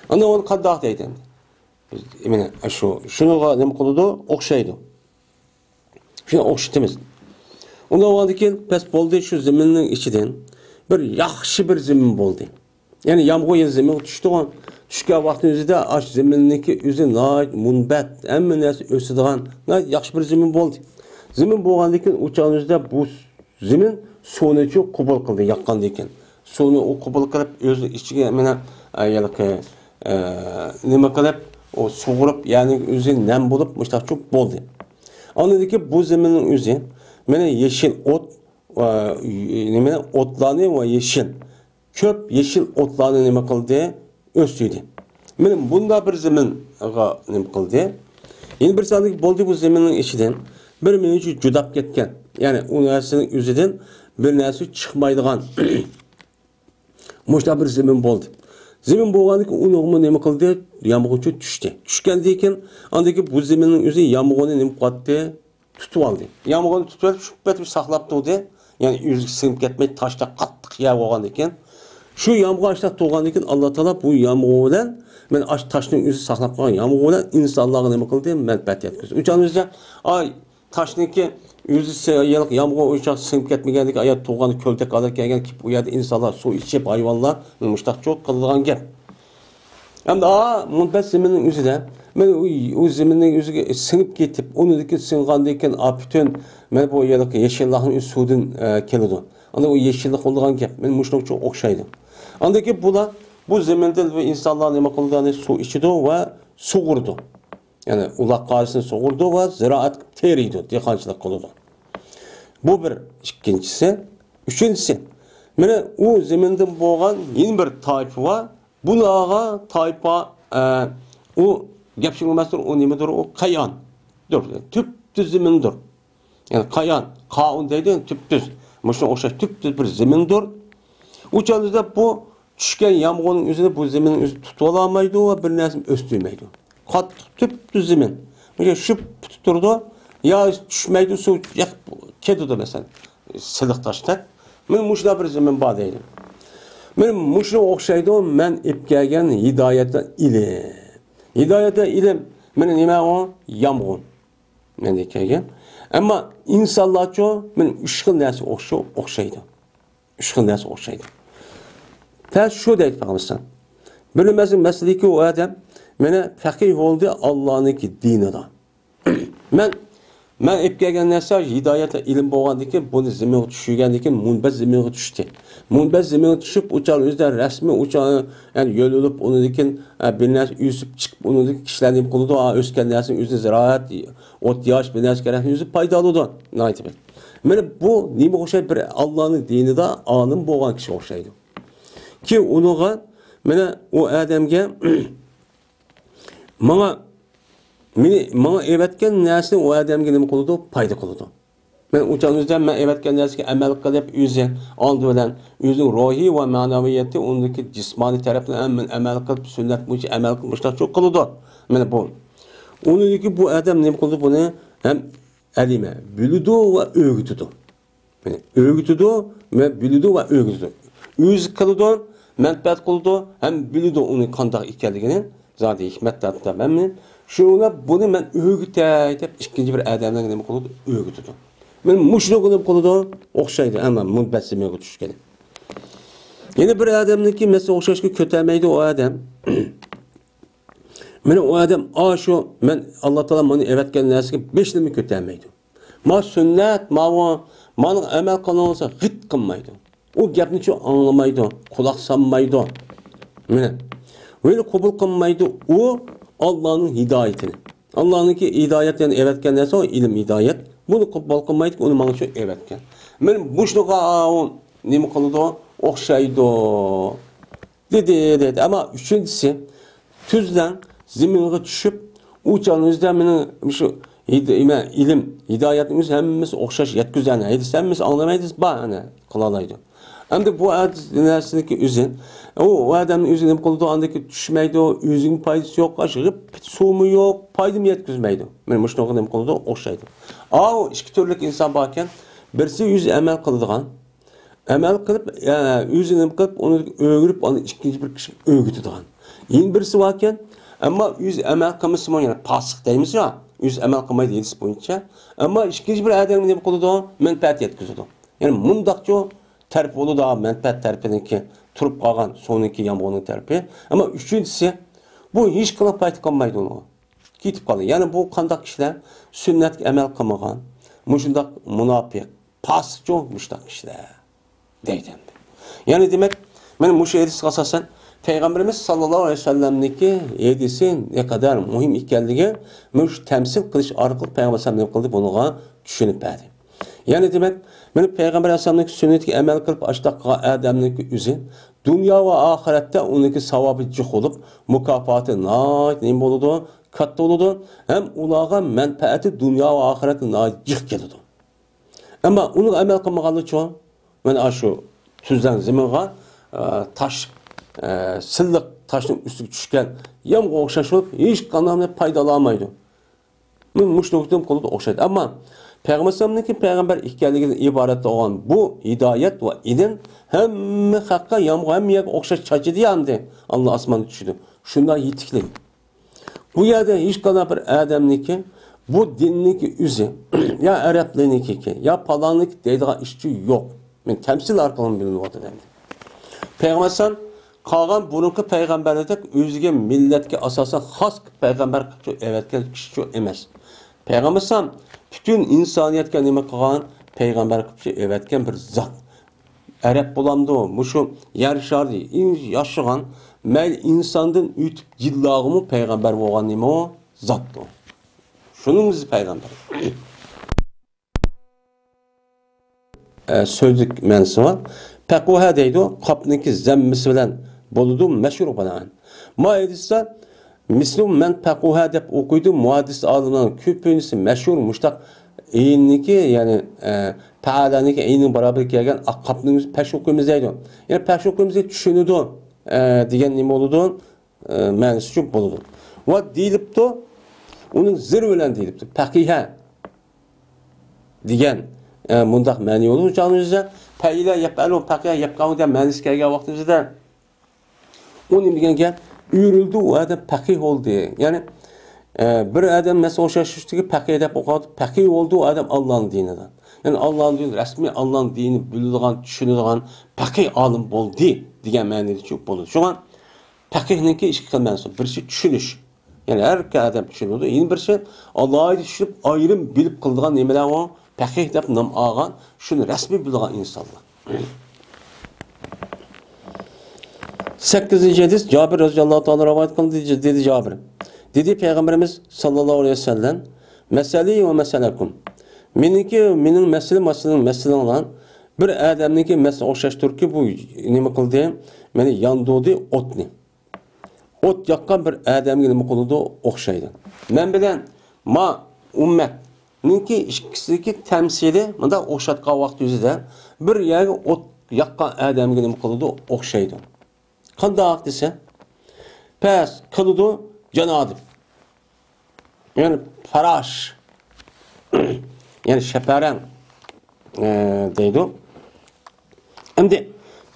ئاندىن ئۇنى قانداق دەيدۇ؟ بىز، مانا، شۇ، شۇنىڭغا نېمە قىلىدۇ؟ ئوخشايدۇ. شۇنى ئوخشىتىمىز. ئۇنداق بولغاندىن كېيىن، بەس بولدى، شۇ زېمىننىڭ ئىچىدىن بىر ياخشى بىر زېمىن بولدى. يەنى يامغۇر يەنە زېمىنغا چۈشتىغۇ. چۈشكەن ۋاقىتنىڭ ئۆزىدە ئاش زېمىننىڭكى ئۆزى ناھايىتى مۇنبەت، ھەممە نەرسە ئۆسىدىغان، ناھايىتى ياخشى بىر زېمىن بولدى. زېمىن بولغاندىن كېيىن، ئۇ چاغنىڭ ئۆزىدە بۇ زېمىن سۇنىچۇ قوبۇل قىلدى، ياغقاندىن كېيىن. سۇنى ئۇ قوبۇل قىلىپ، ئۆزىنىڭ ئىچىگە مانا، ئە، ھېلىقى، ئە، نېمە قىلىپ، ئۇ سۇغۇرۇپ، يەنى ئۆزى نەم بولۇپ، مۇشۇنداقچۇ بولدى. ئاندىن كېيىن بۇ زېمىننىڭ ئۆزى مانا يېشىل ئوت، ئە، نېمە، ئوتلارنى ۋە يېشىل، كۆپ يېشىل ئوتلارنى نېمە قىلدى؟ ئۆستۈردى. مانا بۇنداق بىر زېمىنغا نېمە قىلدى؟ يەنە بىر ساندىكى بولدى بۇ زېمىننىڭ ئىچىدىن بىر مېۋە جۇداپ كەتكەن. يەنى ئۇ نەرسىنىڭ ئۆزىدىن بىر نەرسە چىقمايدىغان. مۇشۇنداق بىر زېمىن بولدى. زېمىن بولغاندىن كېيىن ئۇنىڭغىمۇ نېمە قىلدى؟ يامغۇرچۇ چۈشتى. چۈشكەندىن كېيىن ئاندىن كېيىن بۇ زېمىننىڭ ئۆزى يامغۇرنى نېمە قىلىۋاتتى؟ تۇتۇۋالدى. يامغۇرنى تۇتۇۋېلىپ، شۇ پېتى ساقلاپ تۇردى. يەنى ئۆزىگە سىڭىپ كەتمەي، تاشتا قاتتىق يەر بولغاندىكىن. شۇ يامغۇر ئاشتا تۇرغاندىكىن، ئاللا تائالا بۇ يامغۇر بىلەن، مانا ئاشۇ تاشنىڭ ئۆزى ساقلاپ قالغان يامغۇر بىلەن ئىنسانلارغا نېمە قىلدى؟ مەنپەئەت يەتكۈزدى. ئۇ چاغنىڭ ئۆزىدە، ئاي، تاشنىڭكى ئۆزى سە-، يامغۇر ئۇ چاغ سىڭىپ كەتمىگەندىكىن، ئايا تۇرغان كۆلدەك ھالەتكە كەلگەن، كېلىپ ئۇ يەردە ئىنسانلار سۇ ئىچىپ، ھايۋانلار مۇشتاق چوت قىلىدىغان گەپ. ئەمدى، ئا، مۇنبەت زېمىننىڭ ئۆزىدە، مانا ئۇ، ئۇ زېمىننىڭ ئۆزىگە سىڭىپ كېتىپ، ئۇنىڭدىكى سىڭغاندىن كېيىن، ئا، پۈتۈن، مانا بۇ يەردىكى يېشىللىقنىڭ ئۆزى سۇدىن، ئە، كېلىدۇ. ئاندىن ئۇ يېشىللىق بولىدىغان گەپ. مانا مۇشۇنىڭغا ئوخشايدۇ. ئاندىن كېيىن بۇلار، بۇ زېمىندىن بۇ ئىنسانلار نېمە قىلىدۇ؟ يەنى سۇ ئىچىدۇ ۋە سۇغۇرىدۇ. يەنى ئۇلاق قارىسىنى سۇغۇرىدۇ ۋە زىرائەت تېرىيدۇ، دېھقانچىلىق قىلىدۇ. بۇ بىر. ئىككىنچىسى، ئۈچىنچىسى، مانا ئۇ زېمىندىن بولغان يەنە بىر تائىپە بار. بۇلارغا تائىپە، ئە، ئۇ گەپ شۇڭلاشتۇر، ئۇ نېمىدۇر؟ ئۇ قايان. دۇر، تۈپتۈز زېمىندۇر. يەنى قايان، قائۇن دەيدۇ، تۈپتۈز. مۇشۇنىڭغا ئوخشاش تۈپتۈز بىر زېمىندۇر. ئۇ چاغدا بۇ چۈشكەن يامغۇرنىڭ ئۆزىنى بۇ زېمىننىڭ ئۆزى تۇتۇۋالالمايدۇ ۋە بىر نەرسىنى ئۆستۈرمەيدۇ. قاتتىق تۈپتۈز زېمىن. مۇشۇ شۈپ پۈتۈپ تۇرىدۇ. يا چۈشمەيدۇ، سۇ يېقىپ كېتىدۇ، مەسىلەن. سىلىق تاشتەك. مانا مۇشۇنداق بىر زېمىن بار دەيدۇ. مانا مۇشۇنىڭغا ئوخشايدۇ مەن ئېلىپ كەلگەن ھىدايەتتە ئىلىم. ھىدايەتتە ئىلىم، مانا نېمە ئۇ؟ يامغۇر. مەندە كەلگەن. ئەمما ئىنسانلارچۇ، مانا ئۈچ خىل نەرسە ئوخشاش-، ئوخشايدۇ. ئۈچ خىل نەرسە ئوخشايدۇ. تەس شۇ دەيدۇ پەيغەمبەر. بىر مەسىلە، مەسىلىكى ئۇ ئادەم مانا پەقىھ بولدى ئاللانىڭكى دىنىدا. مەن، مەن ئېلىپ كەلگەن نەرسە ھىدايەت ئىلىم بولغاندىكىن، بۇنى زېمىنغا چۈشۈرگەندىكىن، مۇنبەت زېمىنغا چۈشتى. مۇنبەت زېمىنغا چۈشۈپ، ئۇ چاغ ئۆزىدە رەسمىي، ئۇ چاغ، يەنى يۆلىنىپ، ئۇنىڭدىن كېيىن، ئە، بىر نەرسە ئۆسۈپ چىقىپ، ئۇنىڭدىن كېيىن كىشىلەر نېمە قىلىدۇ؟ ئا، ئۆسكەن نەرسىنى ئۆزى زىرائەت، ئوت ياش، بىر نەرسە كېرەكنى ئۆزى پايدىلىنىدۇ. ناھايىتى بەك. مانا بۇ نېمىگە ئوخشايدۇ؟ بىر ئاللانىڭ دىنىدا ئالىم بولغان كىشىگە ئوخشايدۇ. كېيىن ئۇنىڭغا، مانا ئۇ ئادەمگە، ماڭا، مېنى، ماڭا ئەۋەتكەن نەرسىنى ئۇ ئادەمگە نېمە قىلىدۇ؟ پايدا قىلىدۇ. مەن ئۇ چاغنىڭ ئۆزىدە مەن ئەۋەتكەن نەرسىگە ئەمەل قىلىپ، ئۆزى ئالدى بىلەن ئۆزىنىڭ روھى ۋە مەنىۋىيىتى، ئۇنىڭدىكى جىسمانىي تەرەپلىرىنى ھەممىنى ئەمەل قىلىپ، سۈننەت بويىچە ئەمەل قىلىپ، مۇشۇنداق قىلىدۇ. مانا بۇ. ئۇنىڭدىكى بۇ ئادەم نېمە قىلىدۇ؟ بۇنى ھەم ئەلىمە، بىلىدۇ ۋە ئۆگىتىدۇ. مانا ئۆگىتىدۇ، مانا بىلىدۇ ۋە ئۆگىتىدۇ. ئۆزى قىلىدۇ، مەنپەئەت قىلىدۇ ھەم بىلىدۇ ئۇنىڭ قانداق ئىكەنلىكىنى. زادى ھېكمەت تارتىپ مەنمۇ شۇڭا بۇنى مەن ئۆگىتەي دەپ ئىككىنچى بىر ئادەملەرگە نېمە قىلىدۇ؟ ئۆگىتىدۇ. مەن مۇشۇنىڭغا نېمە قىلىدۇ؟ ئوخشايدۇ. ئەمما مۇنبەسىمگە چۈشكەن. يەنە بىر ئادەمنىڭكى مەسىلە ئوخشاشقا كۆتەرمەيدۇ ئۇ ئادەم. مانا ئۇ ئادەم ئاشۇ مەن ئاللا تائالا مانا ئەۋەتكەن نەرسىگە بېشىنىمۇ كۆتەرمەيدۇ. ما سۈننەت، ماۋۇ، مانا ئەمەل قىلىنسا غىت قىلمايدۇ. ئۇ گەپنىچۇ ئاڭلىمايدۇ، قۇلاق سالمايدۇ. مانا. ۋە قوبۇل قىلمايدۇ ئۇ ئاللانىڭ ھىدايىتىنى. ئاللانىڭكى ھىدايەت، يەنى ئەۋەتكەن نەرسە ئۇ ئىلىم ھىدايەت. بۇنى قوبۇل قىلمايدۇ، ئۇنى ماڭا شۇ ئەۋەتكەن. مانا مۇشۇنىڭغا ئۇ نېمە قىلىدۇ؟ ئوخشايدۇ. دېدى، دېدى. ئەمما ئۈچىنچىسى، تۈزلەڭ زېمىنغا چۈشۈپ، ئۇ چاغنىڭ ئۆزىدە مېنىڭ مۇشۇ ھىد-، نېمە، ئىلىم، ھىدايەتنىڭ ئۆزى ھەممىسى ئوخشاش يەتكۈزەن، ھەيدىسە ھەممىسى ئاڭلىمايدۇ، بار، ئەنە، قىلالايدۇ. ئەمدى بۇ ئادەت نەرسىنىڭكى ئۆزى، ئۇ، ئۇ ئادەمنىڭ ئۆزى نېمە قىلىدۇ، ئاندىكى چۈشمەيدۇ، ئۆزىگە پايدىسى يوق، ئاشۇ غىپ سۇمۇ يوق، پايدىمۇ يەتكۈزمەيدۇ. مانا مۇشۇنىڭغا نېمە قىلىدۇ؟ ئوخشايدۇ. ئاۋۇ ئىككى تۈرلۈك ئىنسان باركەن، بىرسى ئۆزى ئەمەل قىلىدىغان، ئەمەل قىلىپ، ئە، ئۆزى نېمە قىلىپ، ئۇنى ئۆگىنىپ، ئۇنى ئىككىنچى بىر كىشىگە ئۆگىتىدىغان. يەنە بىرسى باركەن، ئەمما ئۆزى ئەمەل قىلمىسىمۇ، يەنى پاسىق دەيمىز يا، ئۆزى ئەمەل قىلمايدۇ ھەدىس بويىچە. ئەمما ئىككىنچى بىر ئادەمگە نېمە قىلىدۇ؟ مەنپەئەت يەتكۈزىدۇ. يەنى مۇنداقچۇ تەرىپى بولىدۇ، مەنپەئەت تەرىپىنىڭكى، تۇرۇپ قالغان سۇنىڭكى، يامغۇرنىڭ تەرىپى. ئەمما ئۈچىنچىسى، بۇ ھېچقانداق پايدا قىلمايدۇ ئۇنىڭغا. كېتىپ قالدى. يەنى بۇ قانداق كىشىلەر؟ سۈننەتكە ئەمەل قىلمىغان، مۇشۇنداق مۇناپىق، پاسىقچۇ مۇشۇنداق كىشىلەر دەيدۇ ئەمدى. يەنى دېمەك، مانا مۇشۇ ھەدىسكە ئاساسەن پەيغەمبىرىمىز ساللاللاھۇ ئەلەيھى ۋەسەللەمنىڭكى ھەدىسى نەقەدەر مۇھىم ئىكەنلىكى مۇشۇ تەمسىل قىلىش ئارقىلىق پەيغەمبەر ئەلەيھىسسالام نېمە قىلدى؟ بۇنىڭغا چۈشىنىپ بەردى. يەنى دېمەك، مانا پەيغەمبەر ئەلەيھىسسالامنىڭكى سۈننىتىگە ئەمەل قىلىپ ئاشۇنداق قىلغان ئادەمنىڭكى ئۆزى دۇنيا ۋە ئاخىرەتتە ئۇنىڭكى ساۋابى جىق بولۇپ، مۇكاپاتى ناھايىتى نېمە بولىدۇ؟ كاتتا بولىدۇ. ھەم ئۇلارغا مەنپەئەتى دۇنيا ۋە ئاخىرەتتە ناھايىتى جىق كېلىدۇ. ئەمما ئۇنىڭغا ئەمەل قىلمىغانلىرىچۇ؟ مانا ئاشۇ تۈزلەڭ زېمىنغا، ئە، تاش، ئە، سىللىق تاشنىڭ ئۈستىگە چۈشكەن يامغۇرغا ئوخشاش بولۇپ، ھېچقانداق پايدا ئالالمايدۇ. مۇ-، مۇشۇ نۇقتىدىن قولىدا ئوخشايدۇ. ئەمما پەيغەمبەر ئەلەيھىسسالامنىڭكى پەيغەمبەر ئىكەنلىكىدىن ئىبارەت بولغان بۇ ھىدايەت ۋە ئىلىم ھەممە خەققە يامغۇر ھەممە يەرگە ئوخشاش چاچىدى يا ئەمدى. ئاللا ئاسماندا چۈشىدۇ. شۇنداق يېتىكلىك. بۇ يەردە ھېچقانداق بىر ئادەمنىڭكى بۇ دىننىڭكى ئۆزى، يا ئەرەبلەرنىڭكى، يا پالاننىڭكى دەيدىغان ئىشچۇ يوق. مەن تەمسىل ئارقىلىق بىلىنىۋاتىدۇ ئەمدى. پەيغەمبەر ئەلەيھىسسالام قالغان بۇرۇنقى پەيغەمبەرلەردەك ئۆزىگە مىللەتكە ئاساسەن خاس پەيغەمبەر قىلىپ ئەۋەتكەن كىشىچۇ ئەمەس. پەيغەمبەر ئەلەيھىسسالام پۈتۈن ئىنسانىيەتكە نېمە قىلغان؟ پەيغەمبەر قىلىپ ئەۋەتكەن بىر زات. ئەرەب بولامدۇ؟ مۇشۇ يەر شارىدا ياشىغان، مەيلى ئىنساندىن ئۆتۈپ جىنلارغىمۇ پەيغەمبەر بولغان نېمە ئۇ؟ زاتتۇ. شۇنىڭ ئۆزى پەيغەمبەر. ئە، سۆزلۈك مەنىسى بار. پەقۇھە دەيدۇ، قاپنىڭكى زەممىسى بىلەن بولىدۇ، مەشھۇر بىلەن. ما ھەدىستە مىسلۇ مەن پەقۇھە دەپ ئوقۇيدۇ، مۇھەددىس ئالىملارنىڭ كۆپىنچىسى مەشھۇر مۇشتاق ئېيننىكى، يەنى، ئە، پەئەلەنىكى ئېينىنىڭ بارابىرىگە كەلگەن ئاق قاپنىڭ ئۆزى پەش ئوقۇيمىز دەيدۇ. يەنى پەش ئوقۇيمىز دەيدۇ، چۈشىنىدۇ، ئە، دېگەن نېمە بولىدۇ؟ ئە، مەنىسى شۇ بولىدۇ. ۋە دېيىلىپتۇ، ئۇنىڭ زىرى بىلەن دېيىلىپتۇ. پەقىھە دېگەن، ئە، مۇنداق مەنى بولىدۇ. چاغنىڭىزدا پەئىلە يەپئەلۇ، پەقىھە يەپقەئۇ دېگەن مەنىسى كەلگەن ۋاقتىمىزدا، ئۇ نېمە دېگەن گەپ؟ ئۆرۈلدى، ئۇ ئادەم پەقىھ بولدى. يەنى، ئە، بىر ئادەم مەسىلەن ئوخشاش ئىشتىكى پەقىھ دەپ ئوقۇۋاتىدۇ، پەقىھ بولدى، ئۇ ئادەم ئاللانىڭ دىنىدا. يەنى ئاللانىڭ دىنى، رەسمىي ئاللانىڭ دىنىنى بىلىدىغان، چۈشىنىدىغان پەقىھ ئالىم بولدى دېگەن مەنىدە چۈ-، بولىدۇ. شۇڭا پەقىھنىڭكى ئىككى خىل مەنىسى بار. بىرسى چۈشىنىش. يەنى ھەر ئادەم چۈشىنىدۇ. يەنە بىرسى ئالاھىدە چۈشىنىپ، ئايرىم بىلىپ قىلىدىغان نېمىلەر ئۇ؟ پەقىھ دەپ نام ئالغان، شۇنى رەسمىي بىلىدىغان ئىنسانلار. سەككىزىنچى ھەدىس، جابىر رەزىياللاھۇ تائالا رىۋايەت قىلدى، دېدى جابىر. دېدى پەيغەمبىرىمىز ساللاللاھۇ ئەلەيھى ۋەسەللەم، مەسەلى ۋە مەسەلەكۇم. مېنىڭكى، مېنىڭ مەسىلىم، مەسىلىڭ، مەسىلىڭلار بىر ئادەمنىڭكى مەسىلىگە ئوخشاشتۇركى، بۇ نېمە قىلدى؟ مېنى ياندۇردى ئوتنى. ئوت ياققان بىر ئادەمگە نېمە قىلىدۇ؟ ئوخشايدۇ. مەن بىلەن ما ئۈممەتنىڭكى ئىككىسىدىكى تەمسىلى مۇنداق ئوخشاتقان ۋاقىت يۈزىدە بىر يەرگە ئوت ياققان ئادەمگە نېمە قىلىدۇ؟ ئوخشايدۇ. قانداق دېسە، پەس قىلىدۇ جانادىب. يەنى پاراش، يەنى شەپەرەڭ، ئە، دەيدۇ. ئەمدى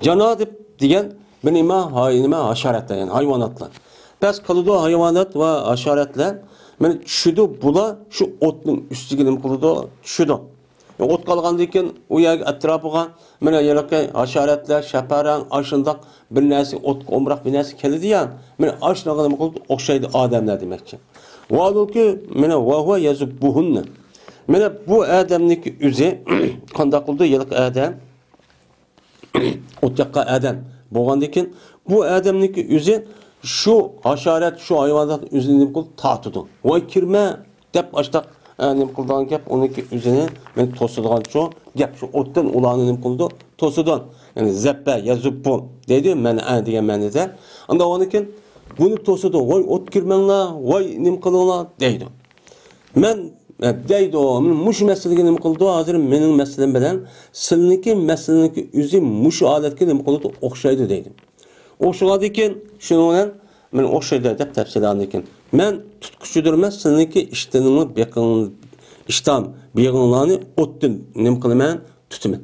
جانادىب دېگەن بىر نېمە، ھاي، نېمە، ھاشاراتلار، يەنى ھايۋاناتلار. پەس قىلىدۇ ھايۋانات ۋە ھاشاراتلار. مانا چۈشىدۇ، بۇلار شۇ ئوتنىڭ ئۈستىگە نېمە قىلىدۇ؟ چۈشىدۇ. ئوت قالغاندىن كېيىن ئۇ يەرگە ئەتراپىغا مانا ھېلىقى ھاشاراتلار، شەپەرەڭ، ئاشۇنداق بىر نەرسە، ئوتقا ئومراق بىر نەرسە كېلىدۇ يا، مانا ئاشۇنىڭغا نېمە قىلىدۇ؟ ئوخشايدۇ ئادەملەر دېمەكچى. ۋالۇكى، مانا ۋەھۇۋە يەزۇببۇھۇننە. مانا بۇ ئادەمنىڭكى ئۆزى قانداق قىلىدۇ؟ ھېلىقى ئادەم ئوت ياققان ئادەم بولغاندىن كېيىن، بۇ ئادەمنىڭكى ئۆزى شۇ ھاشارات، شۇ ھايۋاناتنى ئۆزىنى نېمە قىلىدۇ؟ تارتىدۇ. ۋاي كىرمە دەپ ئاشتاق، ئە، نېمە قىلىدىغان گەپ، ئۇنىڭكى ئۆزىنى مەن توسىدىغان شۇ گەپ، شۇ ئوتتىن ئۇلارنى نېمە قىلىدۇ؟ توسىدۇ. يەنى زەپپە، يەزۇپپۇ دەيدۇ، مەنئە دېگەن مەنىدە. ئاندىن ئۇنىڭ كېيىن بۇنى توسىدۇ. ۋاي ئوت كىرمەڭلار، ۋاي نېمە قىلىڭلار دەيدۇ. مەن، ئە، دەيدۇ، مۇشۇ مەسىلىگە نېمە قىلىدۇ؟ ھازىر مېنىڭ مەسىلەم بىلەن سىلىنىڭكى مەسىلىنىڭكى ئۆزى مۇشۇ ھالەتكە نېمە قىلىدۇ؟ ئوخشايدۇ دەيدۇ. ئوخشىغاندىن كېيىن شۇنىڭ بىلەن مانا ئوخشايدۇ دەپ تەپسىلىگەندىن كېيىن، مەن تۇتقۇچىدۇرمەن، سىلىنىڭكى ئىشتىنىڭلار بېقىڭ-، ئىشتان بېغىڭلارنى ئوتتىن نېمە قىلىمەن؟ تۇتىمەن.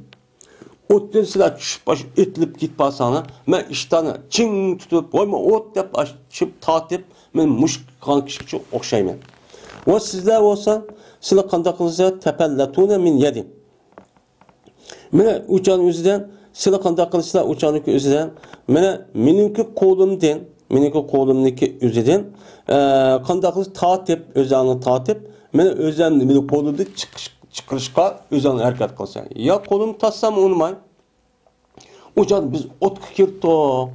ئوتتىن سىلەر چۈشۈپ، ئاش ئېتىلىپ كېتىپ قالساڭلار، مەن ئىشتاننى چىڭ تۇتۇپ، ۋاي، مەن ئوت دەپ ئاش چىپ تارتىپ، مەن مۇشۇ قىلغان كىشىگە ئوخشايمەن. ۋە سىزلەر بولسا، سىلەر قانداق قىلىسىلەر؟ تەپەللەتۇنە مىن يەدى. مانا ئۇچان ئۆزىدە، سىلەر قانداق قىلىسىلەر؟ ئۇچاننىڭكى ئۆزىدە، مانا مېنىڭكى قولۇمدىن، مېنىڭكى قولۇمنىڭكى ئۆزىدىن، ئە، قانداق قىلىسىلەر؟ تارتىپ، ئۆزەڭنى تارتىپ، مانا ئۆزەمنى، مېنىڭ قولۇمدىن چىقىش-، چىقىرىشقا ئۆزەڭ ھەرىكەت قىلىسەن. يا قولۇمنى تارتسام ئۇنىماي. ئۇچان بىز ئوتقا كىرتۇق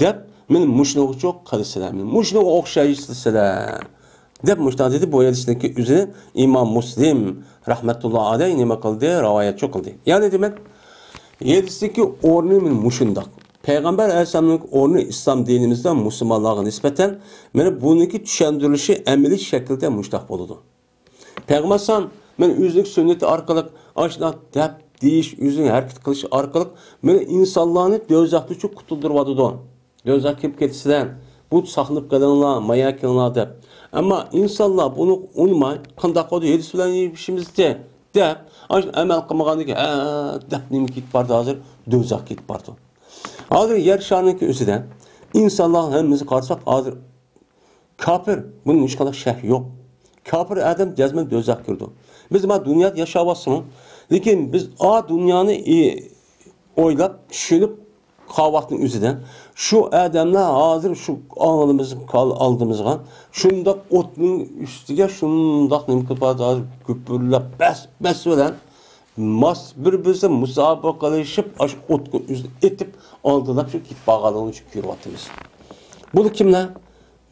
دەپ، مېنى مۇشۇنىڭغىچۇ قىلىسىلەر، مېنى مۇشۇنىڭغا ئوخشايسىلەر دەپ مۇشۇنداق دېدى. بۇ ھەدىسنىڭكى ئۆزىنى ئىمام مۇسلىم رەھمەتۇللا ئەلەيھ نېمە قىلدى؟ راۋايەتچۇ قىلدى. يەنى دېمەك، ھەدىستىكى ئورنى مېنى مۇشۇنداق. پەيغەمبەر ئەلەيھىسسالامنىڭ ئورنى ئىسلام دىنىمىزدا مۇسۇلمانلارغا نىسبەتەن مانا بۇنىڭكى چۈشەندۈرۈلۈشى ئەمەلىي شەكىلدە مۇشۇنداق بولىدۇ. پەيغەمبەر ئەلەيھىسسالام مانا ئۆزىنىڭ سۈننىتى ئارقىلىق، ئاشۇنداق دەپ دېيىش، ئۆزىنىڭ ھەرىكەت قىلىشى ئارقىلىق مانا ئىنسانلارنى دوزاختىن قۇتۇلدۇرۇۋاتىدۇ. دوزاخقا كىرىپ كېتىسىلەر، بۇ ساقلىنىپ قېلىڭلار، مايا كېلىڭلار دەپ. ئەمما ئىنسانلار بۇنى ئۇنىماي، قانداق قىلدى؟ ھەدىس بىلەن ئېلىشىمىزدى دەپ، ئاشۇ ئەمەل قىلمىغاندىن كېيىن، ھە دەپ نېمە كېتىپ باردى؟ ھازىر دوزاخقا كېتىپ باردى. ھازىر يەر شارىنىڭكى ئۆزىدە ئىنسانلارنىڭ ھەممىسىگە قارىساق، ھازىر كاپىر، بۇنىڭ ھېچقانداق شەك يوق. كاپىر ئادەم جەزمەن دوزاخقا كىرىدۇ. بىز مانا دۇنيادا ياشاۋاتسىمۇ، لېكىن بىز ئا دۇنيانى ئى-، ئويلاپ، چۈشىنىپ قالغان ۋاقىتنىڭ ئۆزىدە شۇ ئادەملەر ھازىر شۇ ئالدىمىز-، ئالدىمىزغا شۇنداق ئوتنىڭ ئۈستىگە شۇنداق نېمە قىلىپ بارىدۇ، ھازىر گۈپۈرلەپ، بەس-بەس بىلەن ماس بىر-بىرسى مۇسابىقىلىشىپ، ئاشۇ ئوتقا ئۆزىنى ئېتىپ، ئالدىلاپ شۇ كېتىپ بارغانلىقىنى شۇ كۆرۈۋاتىمىز. بۇ كىملەر؟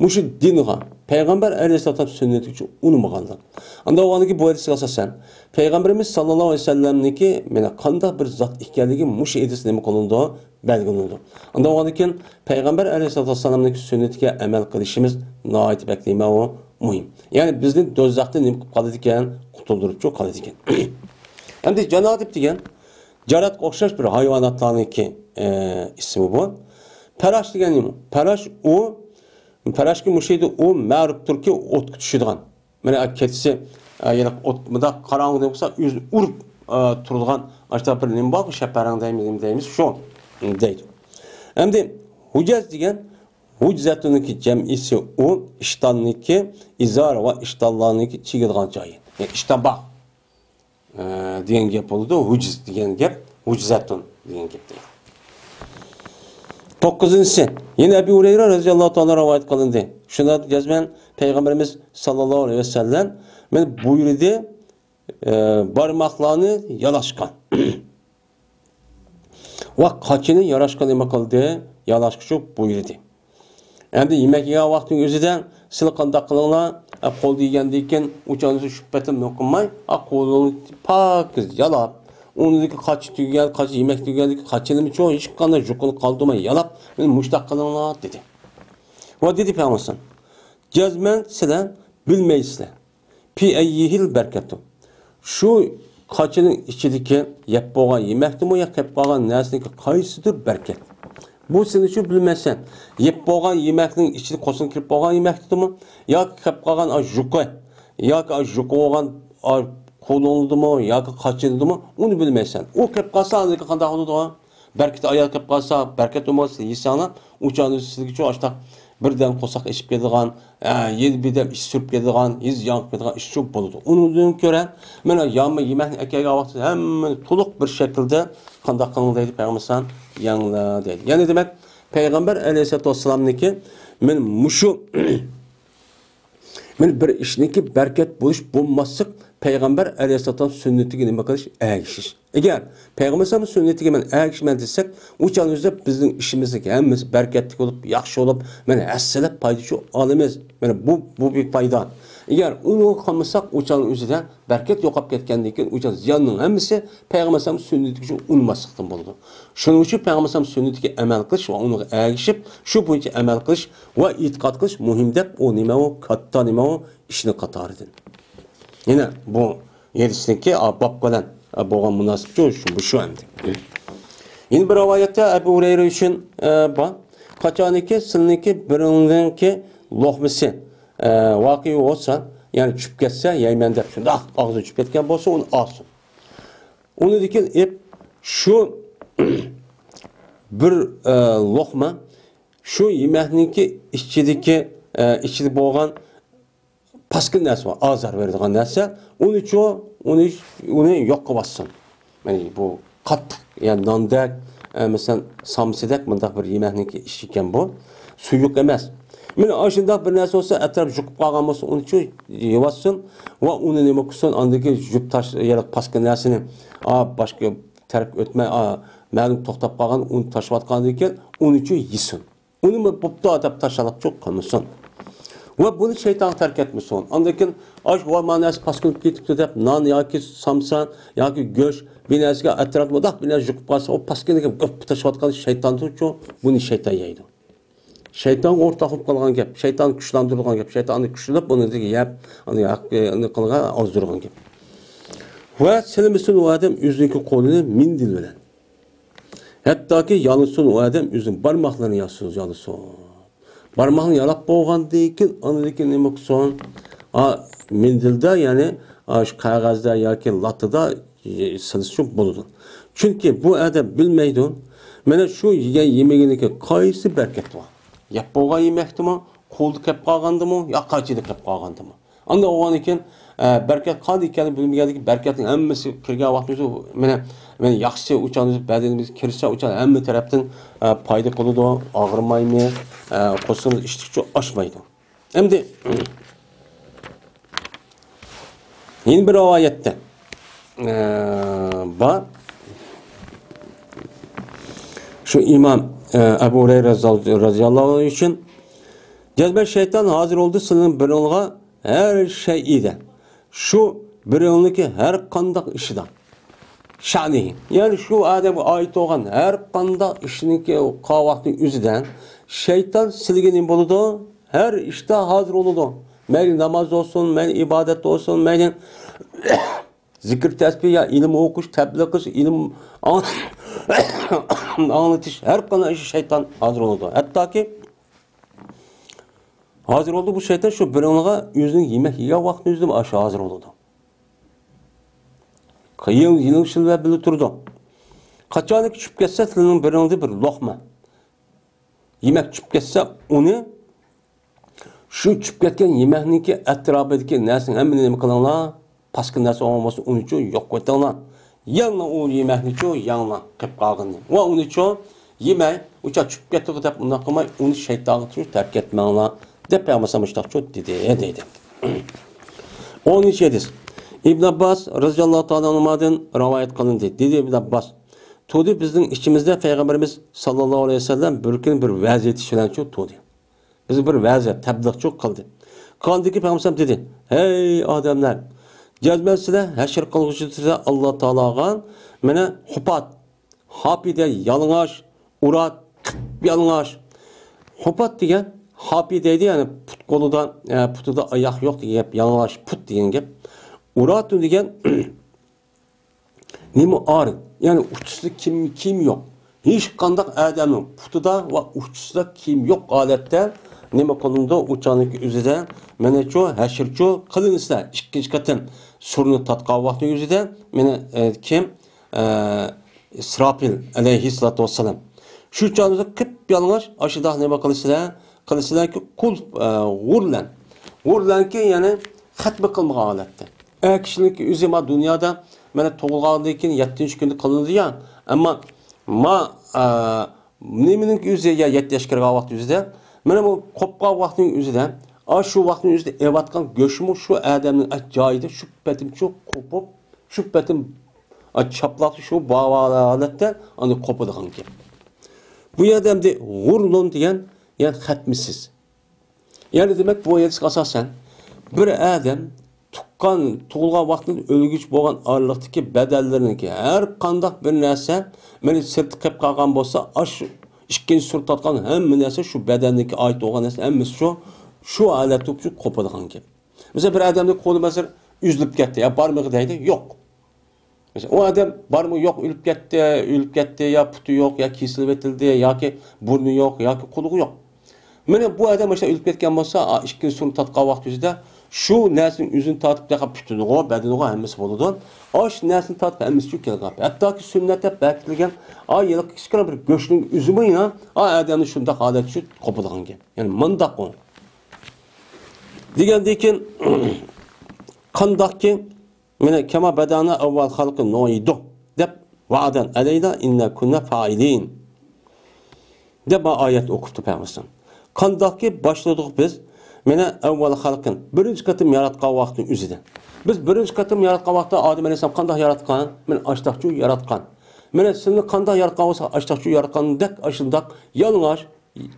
مۇشۇ دىنغا، پەيغەمبەر ئەلەيھىسسالام سۈننىتىگە ئۇنىمىغانلار. ئاندىن ئۇنىڭكى بۇ ھەدىسكە ئاساسەن، پەيغەمبىرىمىز ساللاللاھۇ ئەلەيھى ۋەسەللەمنىڭكى مانا قانداق بىر زات ئىكەنلىكى مۇشۇ ھەدىس نېمە قىلىنىدۇ؟ بەلگىلىنىدۇ. ئاندىن ئۇنىڭدىن كېيىن پەيغەمبەر ئەلەيھىسسالاتۇ ۋەسسالامنىڭكى سۈننىتىگە ئەمەل قىلىشىمىز ناھايىتى بەك نېمە ئۇ مۇھىم. يەنى بىزنى دوزاختىن نېمە قىلىپ قالىدىكەن؟ قۇتۇلدۇرۇپچۇ قالىدىكەن. ئەمدى جانادىپ دېگەن جاراتقا ئوخشاش بىر ھايۋاناتلارنىڭكى، ئە، ئىسمى بۇ. پەراش دېگەن نېمە؟ پەراش ئۇ، پەراشكە مۇشۇ يەردە ئۇ مەرۇپتۇركى ئوتقا چۈشىدىغان. مانا كېچىسى، ئە، يەنە ئوت، مۇنداق قاراڭغۇ دەپ قالسا، ئۆزىنى ئۇرۇپ، ئە، تۇرىدىغان، ئاشۇنداق بىر نېمە بارغۇ، شەپەرەڭ دەيمىز، نېمە دەيمىز، شۇ دەيدۇ. ئەمدى ھۇجەز دېگەن، ھۇجزەتۇنىڭكى جەمئىسى ئۇ، ئىشتاننىڭكى، ئىزار ۋە ئىشتانلارنىڭكى چىگىدىغان جايى. يەنى ئىشتان باغ، ئە، دېگەن گەپ بولىدۇ. ھۇجز دېگەن گەپ، ھۇجزەتۇن دېگەن گەپ دەيدۇ. توققۇزىنچىسى، يەنە ئەبۇ ھۇرەيرە رەزىياللاھۇ تائالا رىۋايەت قىلىندى. شۇنداق جەزمەن پەيغەمبىرىمىز ساللاللاھۇ ئەلەيھى ۋەسەللەم مانا بۇيرۇدى، ئە، بارماقلارنى يالاشقا ۋە قاچىنى يالاشقا نېمە قىلدى؟ يالاشقا شۇ بۇيرۇدى. ئەمدى يېمەك يېگەن ۋاقتىنىڭ ئۆزىدە سىلەر قانداق قىلىڭلار؟ ئە، قولدا يېگەندىن كېيىن ئۇچانسى شۇ پېتىم نېمە قىلماي، ئە، قولىنى پاكىز يالاپ، ئۇنىڭدىكى قاچا تۈگىگەن، قاچا يېمەك تۈگىگەندىكى قاچىنىمۇ چوڭ ھېچقانداق يۇقىنى قالدۇرماي يالاپ، مانا مۇشۇنداق قىلىڭلار دېدى. ۋە دېدى پەيغەمبەر، جەزمەن سىلەر بىلمەيسىلەر. پى ئەييىھىل بەرىكەتۇ. شۇ قاچىنىڭ ئىچىدىكى يەپ بولغان يېمەكتىمۇ يا قېلىپ قالغان نەرسىنىڭكى قايسىدۇر بەرىكەت؟ بۇ سېنى شۇ بىلمەيسەن. يەپ بولغان يېمەكنىڭ ئىچىدە قوسۇن كىرىپ بولغان يېمەكتىمۇ ياكى قېلىپ قالغان ئاشۇ يۇقى، ياكى ئاشۇ يۇقى بولغان ئاشۇ قولۇڭدىمۇ ياكى قاچىنىدىمۇ، ئۇنى بىلمەيسەن. ئۇ قېلىپ قالسا، ئاندىن كېيىن قانداق بولىدۇ؟ بەرىكىتى ئايان قېلىپ قالسا، بەرىكەت بولمىسا، يېسەڭلار، ئۇ چاغدا سىزگىچۇ ئاشۇنداق بىردەم قورساق ئېچىپ كېتىدىغان، ئە، يەنە بىردەم ئىچى سۈرۈپ كېتىدىغان، يېزا ياغىپ كېتىدىغان ئىش شۇ بولىدۇ. ئۇنىڭدىن كۆرە، مانا ياما يېمەكنى ئەكەلگەن ۋاقتىدا ھەممىنى تولۇق بىر شەكىلدە قانداق قىلىڭ دەيدۇ پەيغەمبەر ئەلەيھىسسالام، يەڭلار دەيدۇ. يەنە دېمەك، پەيغەمبەر ئەلەيھىسسالاتۇ ۋەسسالامنىڭكى، مانا مۇشۇ مانا بىر ئىشنىڭكى بەرىكەت بولۇش بولماسلىق پەيغەمبەر ئەلەيھىسسالام سۈننىتىگە نېمە قىلىش؟ ئەگىشىش. ئەگەر پەيغەمبەر ئەلەيھىسسالام سۈننىتىگە مەن ئەگىشىمەن دېسەك، ئۇ چاغدا ئۆزى بىزنىڭ ئىشىمىزنىڭ ھەممىسى بەرىكەتلىك بولۇپ، ياخشى بولۇپ، مانا ھەسسىلەپ پايدا شۇ ئالىمىز. مانا بۇ، بۇ بىر پايدا. ئەگەر ئۇنى قىلمىساق، ئۇ چاغدا ئۆزىدە بەرىكەت يوقاپ كەتكەندىن كېيىن، ئۇ چاغدا زىياننىڭ ھەممىسى پەيغەمبەر ئەلەيھىسسالام سۈننىتىگە شۇ ئۇنىماسلىقتىن بولىدۇ. شۇنىڭ ئۈچۈن پەيغەمبەر ئەلەيھىسسالام سۈننىتىگە ئەمەل قىلىش ۋە ئۇنىڭغا ئەگىشىپ، شۇ بويىچە ئەمەل قىلىش ۋە ئېتىقاد قىلىش مۇھىم دەپ، ئۇ نېمە ئۇ؟ كاتتا نېمە ئۇ؟ ئىشنىڭ قاتارىدىن. يەنە بۇ ھەدىسنىڭكى، ئا، باب بىلەن، ئا، بولغان مۇناسىۋىتى شۇ، شۇ، بۇ شۇ ئەمدى. يەنە بىر رىۋايەتتە ئەبۇ ھۇرەيرە ئۈچۈن، ئە، بار. قاچانكى سىلىنىڭكى بىرىڭنىڭكى لوقمىسى، ئە، ۋاقىئ بولسا، يەنى چۈشۈپ كەتسە، يەيمەن دەپ شۇنداق ئاغزىدىن چۈشۈپ كەتكەن بولسا، ئۇنى ئالسۇن. ئۇنى لېكىن ئېپ شۇ بىر، ئە، لوقما شۇ يېمەكنىڭكى ئىچىدىكى، ئە، ئىچىدە بولغان پاسكىنا نەرسە بار، ئازار بېرىدىغان نەرسە، ئۇنىچۇ، ئۇنى، ئۇنى يوق قىلىۋاتسۇن. يەنى بۇ قاتتىق، يەنى ناندەك، ئە، مەسىلەن، سامسىدەك مۇنداق بىر يېمەكنىڭكى ئىشى ئىكەن بۇ. سۇيۇق ئەمەس. مانا ئاشۇنداق بىر نەرسە بولسا، ئەتراپ يۇقۇپ قالغان بولسا، ئۇنىچۇ يەۋاتسۇن ۋە ئۇنى نېمە قىلسۇن، ئاندىكى يۇپ تاش، يەنى پاسكىنا نەرسىنى، ئا، باشقا تەرەپكە ئۆتمەي، ئا، مەلۇم توختاپ قالغان، ئۇنى تاشلىۋاتقاندىن كېيىن، ئۇنىچۇ يېسۇن. ئۇنىمۇ بوپتۇ دەپ تاشلاپ چوق قىلمىسۇن. ۋە بۇنى شەيتانغا تەرك ئەتمىسۇن. ئاندىن كېيىن ئاش ۋە مانا نەرسە پاسكىنىپ كېتىپتۇ دەپ نان ياكى سامسا ياكى گۆش بىر نەرسىگە ئەتراپتا مۇنداق بىر نەرسە يۇقۇپ قالسا، ئۇ پاسكىنىگە گۆپ تاشلاۋاتقان شەيتاندۇرچۇ، بۇنى شەيتان يەيدۇ. شەيتانغا ئورتاق بولۇپ قالغان گەپ، شەيتان كۈچلەندۈرىدىغان گەپ، شەيتان ئۇنى كۈچلىنىپ، ئۇنى يەپ، ئۇنى ھەق-، ئۇنى قىلغان ئازدۇرغان گەپ. ۋە سىلىمىسۇن ئۇ ئادەم ئۆزىنىڭكى قولىنى مەندىل بىلەن. ھەتتاكى يالىسۇن ئۇ ئادەم ئۆزىنىڭ بارماقلىرىنى ياسۇن، يالىسۇن. بارماقنى يالاپ بولغاندىن كېيىن، ئاندىن كېيىن نېمە قىلسۇن؟ ئا، مەندىلدە، يەنى، ئا، شۇ قەغەزدە ياكى لاتىدا، ئى، سېلىشچۇ بولىدۇ. چۈنكى بۇ ئادەم بىلمەيدۇ، مانا شۇ يېگەن يېمىكىنىڭكى قايسى بەرىكەت بار. يەپ بولغان يېمەكتىمۇ، قولدا كەپ قالغاندىمۇ، يا قاچىدا كەپ قالغاندىمۇ؟ ئاندىن ئۇنىڭدىن كېيىن، ئە، بەرىكەت قانداق ئىكەنلىكىنى بىلمىگەندىكىن، بەرىكەتنىڭ ھەممىسى كىرگەن ۋاقتىمىزدا، مانا، مانا ياخشىسى ئۇ چاغدا بەدىنىمىزگە كىرسە، ئۇ چاغدا ھەممە تەرەپتىن، ئە، پايدا قىلىدۇ، ئاغرىمايمىز، ئە، قورسىقىمىز ئىچتىكچە ئاچمايدۇ. ئەمدى يەنە بىر رىۋايەتتە، ئە، بار. شۇ ئىمام، ئە، ئەبۇ ھۇرەيرە رازىياللاھۇ ئەنھۇ ئۈچۈن جەزمەن شەيتان ھازىر بولدى سىلىنىڭ بىرىڭلارغا ھەر شەيئىدە، شۇ بىرىڭلىكى ھەر قانداق ئىشىدا. شەنى، يەنى شۇ ئادەمگە ئائىت بولغان ھەر قانداق ئىشنىڭكى قاۋاقنىڭ ئۆزىدە شەيتان سىلىگە نېمە بولىدۇ؟ ھەر ئىشتا ھازىر بولىدۇ. مەيلى ناماز بولسۇن، مەيلى ئىبادەت بولسۇن، مەيلى زىكىر تەسبىھ يا ئىلىم ئوقۇش، تەبلىغ قىلىش، ئىلىم ئاڭ-، ئاڭلىتىش، ھەر قانداق ئىش شەيتان ھازىر بولىدۇ. ھەتتاكى ھازىر بولدى بۇ شەيتان شۇ بىرىڭلىغا ئۆزىنىڭ يېمەك يېگەن ۋاقتىنى ئۆزىدىن ئاشۇ ھازىر بولىدۇ. يېڭىشىل ۋە بىلە تۇرىدۇ. قاچانكى چۈشۈپ كەتسە، سىلىنىڭ بىرىڭدە بىر لوقما يېمەك چۈشۈپ كەتسە، ئۇنى شۇ چۈشۈپ كەتكەن يېمەكنىڭكى ئەتراپىدىكى نەرسىنىڭ ھەممىنى نېمە قىلىڭلار؟ پاسكىنا نەرسە بولغان بولسا، ئۇنىچۇ يوق قىلىۋېتىڭلار. يەنىلا ئۇ يېمەكنىچۇ يەڭلار، قېلىپ قالغىنىنى. ۋە ئۇنىچۇ يېمەي، ئۇچا چۈشۈپ كەتتىغۇ دەپ ئۇنداق قىلماي، ئۇنى شەيتانغىچۇ تەرك ئەتمەڭلار، دەپ پەيغەمبەر مۇشۇنداقچۇ دېدى، دەيدۇ. ئونىنچى ھەدىس. ئىبن ئابباس رازىياللاھۇ تائالا ئەنھۇمادىن رىۋايەت قىلىندى. دېدى ئىبن ئابباس، تۇردى بىزنىڭ ئىچىمىزدە پەيغەمبىرىمىز ساللاللاھۇ ئەلەيھى ۋەسەللەم بىر كۈنى بىر ۋەز ئېيتىش بىلەن چۇ تۇردى. بىز بىر ۋەز، تەبلىغچۇ قىلدى. قىلغاندىن كېيىن پەيغەمبەر دېدى، ھەي ئادەملەر، جەزمەن سىلەر ھەشر قىلغۇچىسىلەر ئاللا تائالاغا، مانا، خۇپات، خاپىدە يالىڭاچ، ئۇرات، قىپيالىڭاچ. خۇپات دېگەن، خاپى دەيدۇ، يەنى پۇت قولىدا، ئە، پۇتىدا ئاياق يوق دېگەن گەپ، يالىڭاچ پۇت دېگەن گەپ. ئۇراتۇ دېگەن، نېمە ئار، يەنى ئۇچىسىدا كىيىم، كىيىم يوق. ھېچقانداق ئادەمنىڭ پۇتىدا ۋە ئۇچىسىدا كىيىم يوق ھالەتتە نېمە قىلىنىدۇ؟ ئۇ چاغنىڭكى ئۆزىدە، مانا شۇ ھەشرچۇ قىلىنسا، ئىككىنچى قېتىم سۇرنى تارتقان ۋاقتىنىڭ ئۆزىدە، مانا، ئە، كىم؟ ئە، ئىسراپىل ئەلەيھىسسالاتۇ ۋەسسالام. شۇ چاغدا قىپيالىڭاچ ئاشۇنداق نېمە قىلىسىلەر؟ قىلىسىلەركى، قۇل، ئە، غۇرلەن. غۇرلەنكى، يەنى خەتمە قىلمىغان ھالەتتە. ئەر كىشىنىڭكى ئۆزى ما دۇنيادا، مانا، تۇغۇلغاندىن كېيىن يەتتىنچى كۈندە قىلىنىدۇ يا. ئەمما ما، ئە، نېمىنىڭكى ئۆزى يا يەتتە ياش كىرگەن ۋاقىت ئۆزىدە، مانا بۇ قوپقان ۋاقىتنىڭ ئۆزىدە، ئا، شۇ ۋاقىتنىڭ ئۆزىدە ئېۋاتقان گۆشمۇ شۇ ئادەمنىڭ ئەت جايىدا شۇ پېتىمچۇ قوپۇپ، شۇ پېتىم، ئا، چاپلاق شۇ باۋا ھالەتتە ئاندىن قوپىدىغان گەپ. بۇ يەردە ئەمدى غۇرلۇن دېگەن، يەنى خەتمىسىز. يەنى دېمەك، بۇ ھەدىسكە ئاساسەن، بىر ئادەم تۇغقان، تۇغۇلغان ۋاقتىدىن ئۆلگۈچە بولغان ئارىلىقتىكى بەدەنلىرىنىڭكى ھەر قانداق بىر نەرسە، مانا سىرتى قېپ قالغان بولسا، ئاشۇ ئىككىنچى سۈرە تارتقان ھەممە نەرسە، شۇ بەدەننىڭكى ئائىت بولغان نەرسە ھەممىسى شۇ، شۇ ھالەتتە قوپىدىغان گەپ. مەسىلەن، بىر ئادەمنىڭ قولى مەسىلەن ئۈزۈلۈپ كەتتى، يا بارمىقى دەيدۇ، يوق. مەسىلەن، ئۇ ئادەم بارمۇ يوق، ئۆلۈپ كەتتى، ئۆلۈپ كەتتى، يا پۇتى يوق، يا كېسىلىۋېتىلدى، ياكى بۇرنى يوق، ياكى قۇلىقى يوق. مانا بۇ ئادەم مۇشۇ ئۆلۈپ كەتكەن بولسا، ئا، ئىككىنچى سۈرىنى تارتقان ۋاقتى ئۆزىدە شۇ نەرسىنىڭ ئۆزىنى تارتىپ، دەقەت پۈتۈنىغۇ، بەدىنىغۇ ھەممىسى بولىدۇ. ئاشۇ نەرسىنى تارتىپ ھەممىسى شۇ كېلىدىغان. ھەتتاكى سۈننەت دەپ بەكىتىلگەن، ئا، ھېلىقى كىچىككىنە بىر گۆشنىڭ ئۈزۈمى يەنە، ئا، ئادەمنى شۇنداق ھالەتتە شۇ قوپىدىغان گەپ. يەنى مۇنداق ئۇ. دېگەندىن كېيىن، قانداقكى، مانا، كما بدأنا أول خلق نعيده دەپ، وعدا علينا إنا كنا فاعلين دەپ، مانا ئايەت ئوقۇپتۇ پەيغەمبەر. قانداقكى باشلىدۇق بىز، مانا، أول خلق، بىرىنچى قېتىم ياراتقان ۋاقتىنىڭ ئۆزىدە. بىز بىرىنچى قېتىم ياراتقان ۋاقىتتا ئادەم ئەلەيھىسسالام قانداق ياراتقان؟ مانا ئاشتاقچۇ ياراتقان. مانا سىلىنى قانداق ياراتقان بولسا، ئاشتاقچۇ ياراتقاندەك، ئاشۇنداق يالىڭاچ،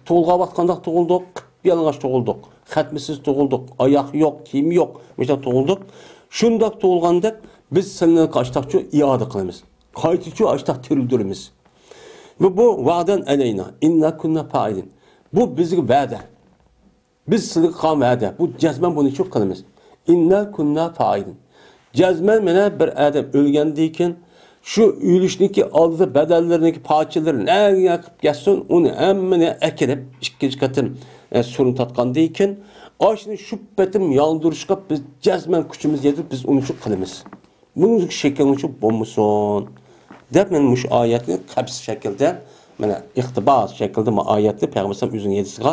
تۇغۇلغان ۋاقىت قانداق تۇغۇلدۇق؟ قىپيالىڭاچ تۇغۇلدۇق. خەتمىسىز تۇغۇلدۇق. ئاياق يوق، كىيىم يوق. مۇشۇنداق تۇغۇلدۇق. شۇنداق تۇغۇلغاندەك بىز سىلىنى ئاشتاقچۇ ئىئادە قىلىمىز. قايتىچۇ ئاشتاق تىرىلدۈرىمىز. بۇ، بۇ وعدا علينا إنا كنا فاعلين. بۇ بىزگە ۋەدە. بىز سىلىگە قىلغان ۋەدە. بۇ جەزمەن بۇنى شۇ قىلىمىز. إنا كنا فاعلين. جەزمەن مانا بىر ئادەم ئۆلگەندىن كېيىن، شۇ ئۆلۈشنىڭكى ئالدىدا بەدەنلىرىنىڭكى پارچىلىرى نەگە قىلىپ كەتسۇن، ئۇنى ھەممىنى ئەكىرىپ، ئىككىنچى قېتىم، ئە، سۈرىنى تارتقاندىن كېيىن، ئاشۇنى شۇ پېتىم ياندۇرۇشقا بىز جەزمەن كۈچىمىز يېتىپ، بىز ئۇنى شۇ قىلىمىز. بۇنىڭ شەككىڭىزچۇ بولمىسۇن دەپ، مەن مۇشۇ ئايەتنى قەپس شەكىلدە، مانا ئىقتىباس شەكلىدە بۇ ئايەتنى پەيغەمبەر ئۆزىنىڭ ھەدىسىغا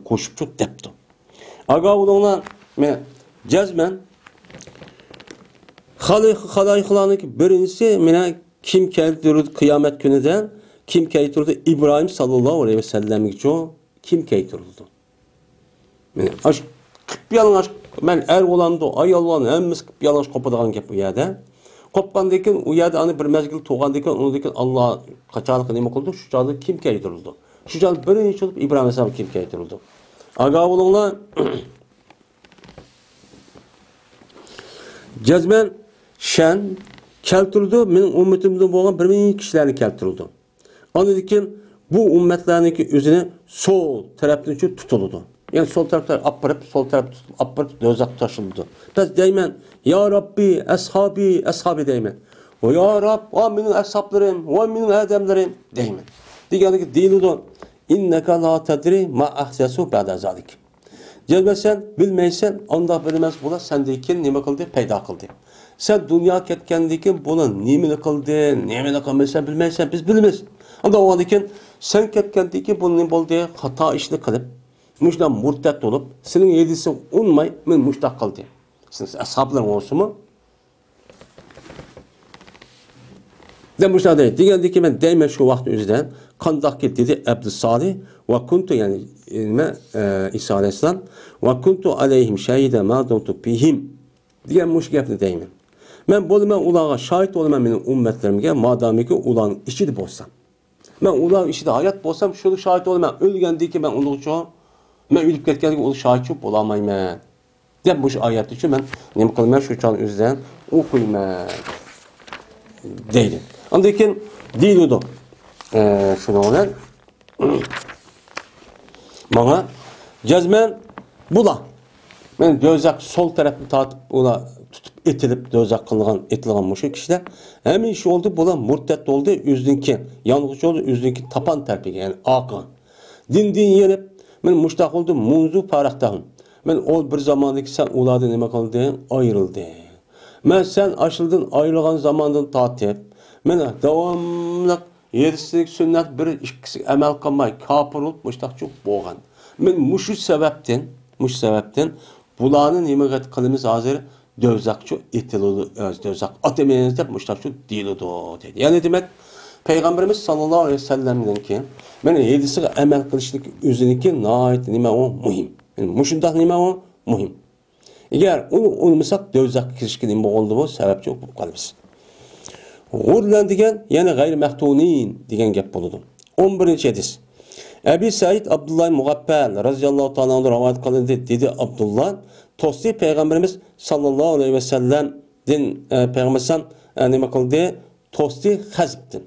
قوشۇپچۇ دەپتۇ. ئاگاھ بولۇڭلار، مانا جەزمەن خالايىق-، خالايىقلارنىڭكى بىرىنچىسى، مانا كىم كەلتۈرىدۇ قىيامەت كۈنىدە؟ كىم كەلتۈرىدۇ؟ ئىبراھىم ساللاللاھۇ ئەلەيھى ۋەسەللەمگىچۇ كىم كەلتۈرىدۇ؟ مانا ئاشۇ قىپيالىڭاچ، مەن ئەر بولامدۇ، ئايال بولامدۇ، ھەممىسى قىپيالىڭاچ قوپىدىغان گەپ ئۇ يەردە. قوپقاندىن كېيىن، ئۇ يەردە ئانا بىر مەزگىل تۇرغاندىن كېيىن، ئۇنىڭدىن كېيىن ئاللا قاچانلىق نېمە قىلىدۇ؟ شۇ چاغدا كىم كەلتۈرۈلىدۇ؟ شۇ چاغدا بىرىنچى بولۇپ ئىبراھىم ئەلەيھىسسالام كىم كەلتۈرۈلىدۇ؟ ئاگاھ بولۇڭلار. جەزمەن شەن كەلتۈرىدۇ، مېنىڭ ئۈممىتىمدىن بولغان بىر مىڭ كىشىلەرنى كەلتۈرىدۇ. ئاندىن كېيىن بۇ ئۈممەتلەرنىڭكى ئۆزىنى سول تەرەپتىن تۇتۇلىدۇ. يەنى سول تەرەپتە ئاپىرىپ، سول تەرەپتە تۇتۇپ ئاپىرىپ، دوزاخقا تاشلىنىدۇ. بەس دەيمەن، يا رەببى، ئەسھابى، ئەسھابى دەيمەن. ۋە يا رەب، ۋا مېنىڭ ئەسھابلىرىم، ۋا مېنىڭ ئادەملىرىم دەيمەن. دېگەندىكى دېيىلىدۇ، ئىننەكە لا تەدرى ما ئەھدەسۇ بەدە زالىك. جەزمەن سەن بىلمەيسەن، ئانداق بىر نەرسە بۇلار سەندىن كېيىن نېمە قىلدى؟ پەيدا قىلدى. سەن دۇنيا كەتكەندىن كېيىن بۇلار نېمىنى قىلدى، نېمىنى قىلمىدى، سەن بىلمەيسەن، بىز بىلىمىز. ئانداق بولغاندىن كېيىن سەن كەتكەندىن كېيىن بۇ نېمە بولدى؟ خاتا ئىشنى قىلىپ، مۇشۇنداق مۇرتەت بولۇپ، سېنىڭ ھەدىسىڭ ئۇنماي، مېنى مۇشۇنداق قىلدى. سېنىڭ ئەسھابلىرىڭ بولسىمۇ، دەپ مۇشۇنداق دەيدۇ. دېگەندىكىن مەن دەيمەن شۇ ۋاقىت ئۆزىدە، قانداقكى دېدى ئەبدۇسالىھ، ۋە كۇنتۇ، يەنى، نېمە، ئە، ئىسا ئەلەيھىسسالام، ۋە كۇنتۇ ئەلەيھىم شەھىدە ما دۇمتۇ فىھىم دېگەن مۇشۇ گەپنى دەيمەن. مەن بولىمەن ئۇلارغا شاھىت بولىمەن مېنىڭ ئۈممەتلىرىمگە، مادامىكى ئۇلارنىڭ ئىچىدە بولسام. مەن ئۇلار ئىچىدە ھايات بولسام، شۇنى شاھىت بولىمەن. ئۆلگەندىن كېيىن مەن ئۇنىڭغىچۇ، مەن ئۆلۈپ كەتكەندىن كېيىن ئۇنىڭ شاھىتى بولالمايمەن دەپ، مۇشۇ ئايەتتىچۇ مەن نېمە قىلىمەن؟ شۇ چاغنى ئۆزىدىن ئوقۇيمەن دەيدۇ. ئاندىن كېيىن دېيىلىدۇ، ئە، شۇنىڭ بىلەن ماڭا جەزمەن بۇلار، مەن دوزاخ سول تەرەپنى تارتىپ، ئۇلار تۇتۇپ ئېتىلىپ، دوزاخ قىلغان، ئېتىلغان مۇشۇ كىشىلەر ھەمىشە بولدى، بۇلار مۇرتەت بولدى، ئۆزىنىڭكى يانغۇچ يولى، ئۆزىنىڭكى تاپان تەرىپىگە، يەنى ئارقىغا. دىندىن يېنىپ، مەن مۇشتاق بولدۇم، مۇنزۇ پارەقتەھۇم. مەن ئۇ بىر زاماندىكى سەن ئۇلاردىن نېمە قىلدىڭ؟ ئايرىلدىڭ. مەن سەن ئاشۇلدىن ئايرىلغان زاماندىن تارتىپ، مەن داۋاملىق ھەدىسلىك سۈننەت بىر ئىككىسىگە ئەمەل قىلماي، كاپىر بولۇپ مۇشتاقچۇ بولغان. مەن مۇشۇ سەۋەبتىن، مۇشۇ سەۋەبتىن بۇلارنى نېمە قىلىمىز ھازىر؟ دوزاخچۇ ئېتىلىدۇ، ئە، دوزاخ ئاتىمىز دەپ مۇشۇنداقچۇ دېيىلىدۇ دەيدۇ. يەنى دېمەك، پەيغەمبىرىمىز ساللاللاھۇ ئەلەيھى ۋەسەللەمنىڭكى مانا ھەدىسىگە ئەمەل قىلىشلىك ئۆزىنىڭكى ناھايىتى نېمە ئۇ؟ مۇھىم. يەنى مۇشۇنداق نېمە ئۇ؟ مۇھىم. ئەگەر ئۇنى ئۇنىمىساق، دوزاخقا كىرىشكە نېمە بولىدۇ؟ سەۋەبچى بولۇپ قالىمىز. غۇرلەن دېگەن، يەنى غەيرى مەفتۇنىن دېگەن گەپ بولىدۇ. ئون بىرىنچى ھەدىس. ئەبى سەئىد ئابدۇللا مۇغەپپەل رەزىياللاھۇ تائالا ئەنھۇ رىۋايەت قىلىندى، دېدى ئابدۇللا، توستى پەيغەمبىرىمىز ساللاللاھۇ ئەلەيھى ۋەسەللەمدىن، ئە، پەيغەمبەر ئەلەيھىسسالام، ئە، نېمە قىلدى؟ توستى خەزىپتىن.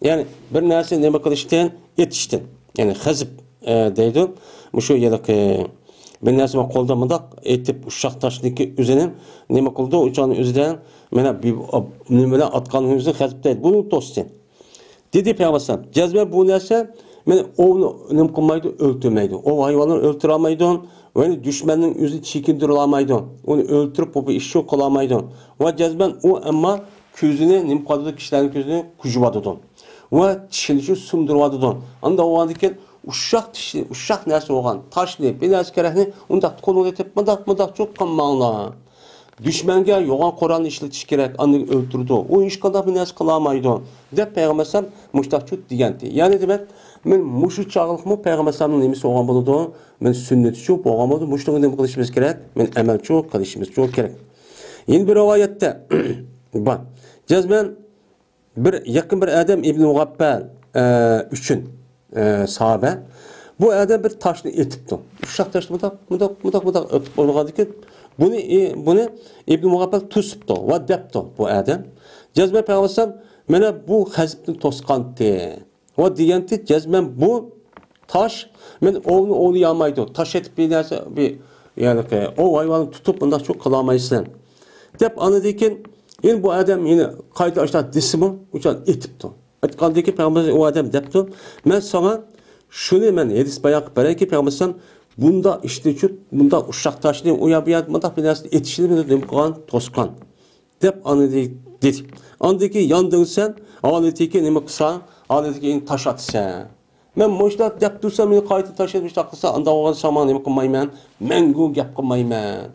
يەنى بىر نەرسە نېمە قىلىشتىن، ئېتىشتىن. يەنى خەزىپ، ئە، دەيدۇ. مۇشۇ ھېلىقى بىر نەرسە قولدا مۇنداق ئېتىپ، ئۇششاق تاشنىڭكى ئۆزىنى نېمە قىلىدۇ؟ ئۇچاننىڭ ئۆزىدە مانا بىر، نېمە بىلەن ئاتقان ئۆزىنى خەزىپ دەيدۇ. بۇنى توستى. دېدى پەيغەمبەر ئەلەيھىسسالام، جەزمەن بۇ نەرسە مانا ئوۋنى نېمە قىلمايدۇ، ئۆلتۈرمەيدۇ. ئوۋ ھايۋانلارنى ئۆلتۈرەلمەيدۇ. ۋە يەنە دۈشمەننىڭ ئۆزىنى چېكىندۈرەلمەيدۇ. ئۇنى ئۆلتۈرۈپ، بۇ بىر ئىش قىلالمايدۇ. ۋە جەزمەن ئۇ ئەمما كۆزىنى نېمە قىلىدۇ، كىشىلەرنىڭ كۆزىنى قۇيۇۋاتىدۇ. ۋە چىشىنى شۇ سۇندۇرۇۋاتىدۇ. ئانداق بولغاندىكىن ئۇششاق تىشنى، ئۇششاق نەرسە بولغان تاشنى، بىر نەرسە كېرەكنى ئۇنداق قولىغا ئېتىپ، مۇنداق، مۇنداق چوق قىلماڭلار. دۈشمەنگە يوغان قورالنى ئىشلىتىش كېرەك، ئاندىن ئۆلتۈرىدۇ. ئۇ ھېچقانداق بىر نەرسە قىلالمايدۇ، دەپ پەيغەمبەر ئەلەيھىسسالام مۇشۇنداق چوت دېگەنتى. يەنى دېمەك، مەن مۇشۇ چاغلىقمۇ پەيغەمبەر ئەلەيھىسسالامنىڭ نېمىسى بولغان بولىدۇ؟ مەن سۈننىتىچۇ بولغان بولىدۇ. مۇشۇنىڭغا نېمە قىلىشىمىز كېرەك؟ مەن ئەمەلچۇ قىلىشىمىزچۇ كېرەك. يەنە بىر رىۋايەتتە بار. جەزمەن بىر يېقىن بىر ئادەم ئىبن مۇغەپپەل، ئە، ئۈچۈن، ئە، ساھابە. بۇ ئادەم بىر تاشنى ئېتىپتۇ. ئۇششاق تاشنى مۇنداق، مۇنداق، مۇنداق، مۇنداق ئېتىپ ئوينىغاندىكىن، بۇنى، ئى، بۇنى ئىبن مۇغەپپەل توسۇپتۇ ۋە دەپتۇ بۇ ئادەم. جەزمەن پەيغەمبەر ئەلەيھىسسالام مانا بۇ خەزىپنى توسقانتى. ۋە دېگەنتى، جەزمەن بۇ تاش مەن ئوۋنى ئوۋلىيالمايدۇ. تاش ئېتىپ بىر نەرسە، بىر، يەنى، ئوۋ ھايۋاننى تۇتۇپ، بۇنداق چوق قىلالمايسەن، دەپ، ئاندىن كېيىن، يەنە بۇ ئادەم يەنە قايتا ئاشۇنداق دېسىمۇ، ئۇچان ئېتىپتۇ. ئېيتقاندىن كېيىن پەيغەمبەر ئۇ ئادەم دەپتۇ، مەن ساڭا شۇنى مەن ھەدىس بايان قىلىپ بېرەيكى، پەيغەمبەر ئەلەيھىسسالام بۇنداق ئىشنى چوت، بۇنداق ئۇششاق تاشنى ئۇ يەر بۇ يەر مۇنداق بىر نەرسىنى ئېتىشنى مېنى نېمە قىلغان؟ توسقان. دەپ ئاندىن دېدى. ئاندىن كېيىن ياندىڭ سەن، ھالىتىكى نېمە قىلساڭ، ھالىتىكى تاش ئاتىسەن. مەن مۇشۇنداق دەپ تۇرسام، مېنى قايتا تاش ئېتىپ مۇشۇنداق قىلسا، ئانداق بولغان سامان نېمە قىلمايمەن، مەڭگۈ گەپ قىلمايمەن،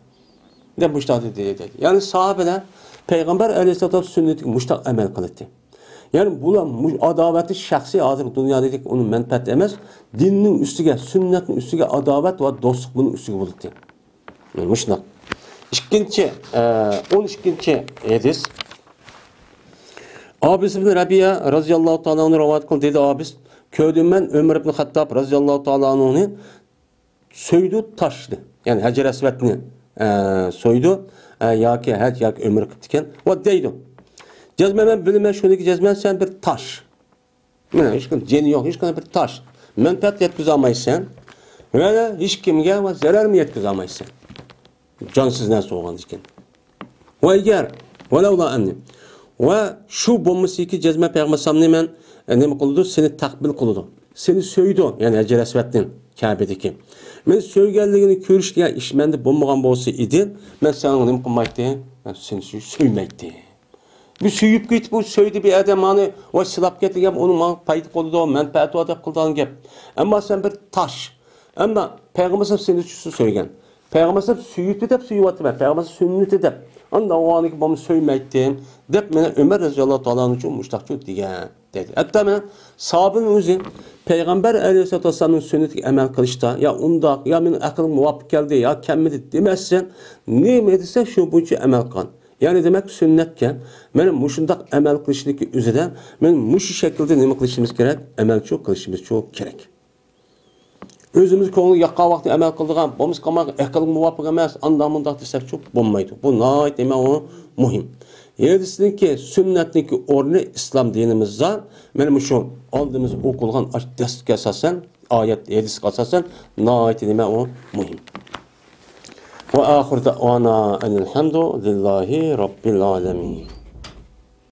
دەپ مۇشۇنداق دېدى، دېدى. يەنى ساھابىلەر پەيغەمبەر ئەلەيھىسسالام سۈننىتىگە مۇشۇنداق ئەمەل قىلاتتى. يەنى بۇلار مۇ-، ئاداۋەتنى شەخسىي ھازىر دۇنيادىكى ئۇنىڭ مەنپەئەتى ئەمەس، دىننىڭ ئۈستىگە، سۈننەتنىڭ ئۈستىگە ئاداۋەت ۋە دوستلۇق بۇنىڭ ئۈستىگە بولاتتى. مۇشۇنداق. ئىككىنچى، ئە، ئون ئىككىنچى ھەدىس. ئابىس ئىبن رەبىيە رەزىياللاھۇ تائالا ئەنھۇ رىۋايەت قىلدى، دېدى ئابىس، كۆردۈم مەن ئۆمەر ئىبن خەتتاب رەزىياللاھۇ تائالا ئەنھۇنى سۆيدى تاشنى، يەنى ھەجەر ئەسۋەدنى، ئە، سۆيدى، ئە، ياكى ھەج ياكى ئۆمرە قىپتىكەن. ۋە دەيدۇ، جەزمەن مەن بىلىمەن شۇنىكى، جەزمەن سەن بىر تاش. مانا ھېچقانداق جېنى يوق، ھېچقانداق بىر تاش. مەنپەئەت يەتكۈزەلمەيسەن ۋە ھېچكىمگە ۋە زەرەرمۇ يەتكۈزەلمەيسەن. جانسىز نەرسە بولغاندىكىن. ۋە ئەگەر، ۋەلەۋلا ئەننى. ۋە شۇ بولمىسىكى جەزمەن پەيغەمبەر ئەلەيھىسسالامنى مەن، ئە، نېمە قىلىدۇ؟ سېنى تەقبىل قىلىدۇ. سېنى سۆيىدۇ، يەنى ھەجەر ئەسۋەدنى، كەبىدىكى. مەن سۆيگەنلىكىنى كۆرۈشكە ئىش مەندە بولمىغان بولسا ئىدى، مەن ساڭا نېمە قىلمايتتى؟ مەن سېنى سۆي-، سۆيمەيتتى. بىر سۆيۈپ كېتىپ، ئۇ سۆيدى بىر ئادەم ماڭا، ۋاي سىلاپ كەتتى دېگەن، ئۇنىڭ ماڭا پايدا قىلىدۇ، مەنپەئەتى بار دەپ قىلىدىغان گەپ. ئەمما سەن بىر تاش. ئەمما پەيغەمبەر سەن سېنى چۈشسە سۆيگەن. پەيغەمبەر سەن سۆيۈپتۇ دەپ سۆيۈۋاتىمەن. پەيغەمبەر سەن سۈننىتى دەپ. ئانداق بولغاندىكىن بۇنى سۆيمەيتتىم، دەپ مانا ئۆمەر رەزىياللاھۇ تائالا ئەنھۇ ئۈچۈن مۇشتاقچۇ دېگەن. دەيدۇ. ھەتتا مانا ساھابىنىڭ ئۆزى پەيغەمبەر ئەلەيھىسسالاتۇ ۋەسسالامنىڭ سۈننىتىگە ئەمەل قىلىشتا، يا ئۇنداق، يا مېنىڭ ئەقلىمگە مۇۋاپىق كەلدى، يا كەلمىدى دېمەستىن، نېمە دېسە شۇ بويىچە ئەمەل قىلغان. يەنى دېمەك، سۈننەتكە مانا مۇشۇنداق ئەمەل قىلىشنىڭكى ئۆزىدە مانا مۇشۇ شەكىلدە نېمە قىلىشىمىز كېرەك؟ ئەمەلچۇ قىلىشىمىزچۇ كېرەك. ئۆزىمىز كۆڭلىگە ياققان ۋاقىتتا ئەمەل قىلىدىغان، بولمىسا قالماق ئەقىلگە مۇۋاپىق ئەمەس، ئانداق مۇنداق دېسەكچۇ بولمايدۇ. بۇ ناھايىتى نېمە ئۇ؟ مۇھىم. ھەدىسنىڭكى، سۈننەتنىڭكى ئورنى ئىسلام دىنىمىزدا مانا مۇشۇ ئالدىمىزدا ئوقۇلغان ئاش-، دەستىگە ئاساسەن، ئايەت، ھەدىسكە ئاساسەن ناھايىتى نېمە ئۇ؟ مۇھىم. وآخر دعوانا أن الحمد لله رب العالمين.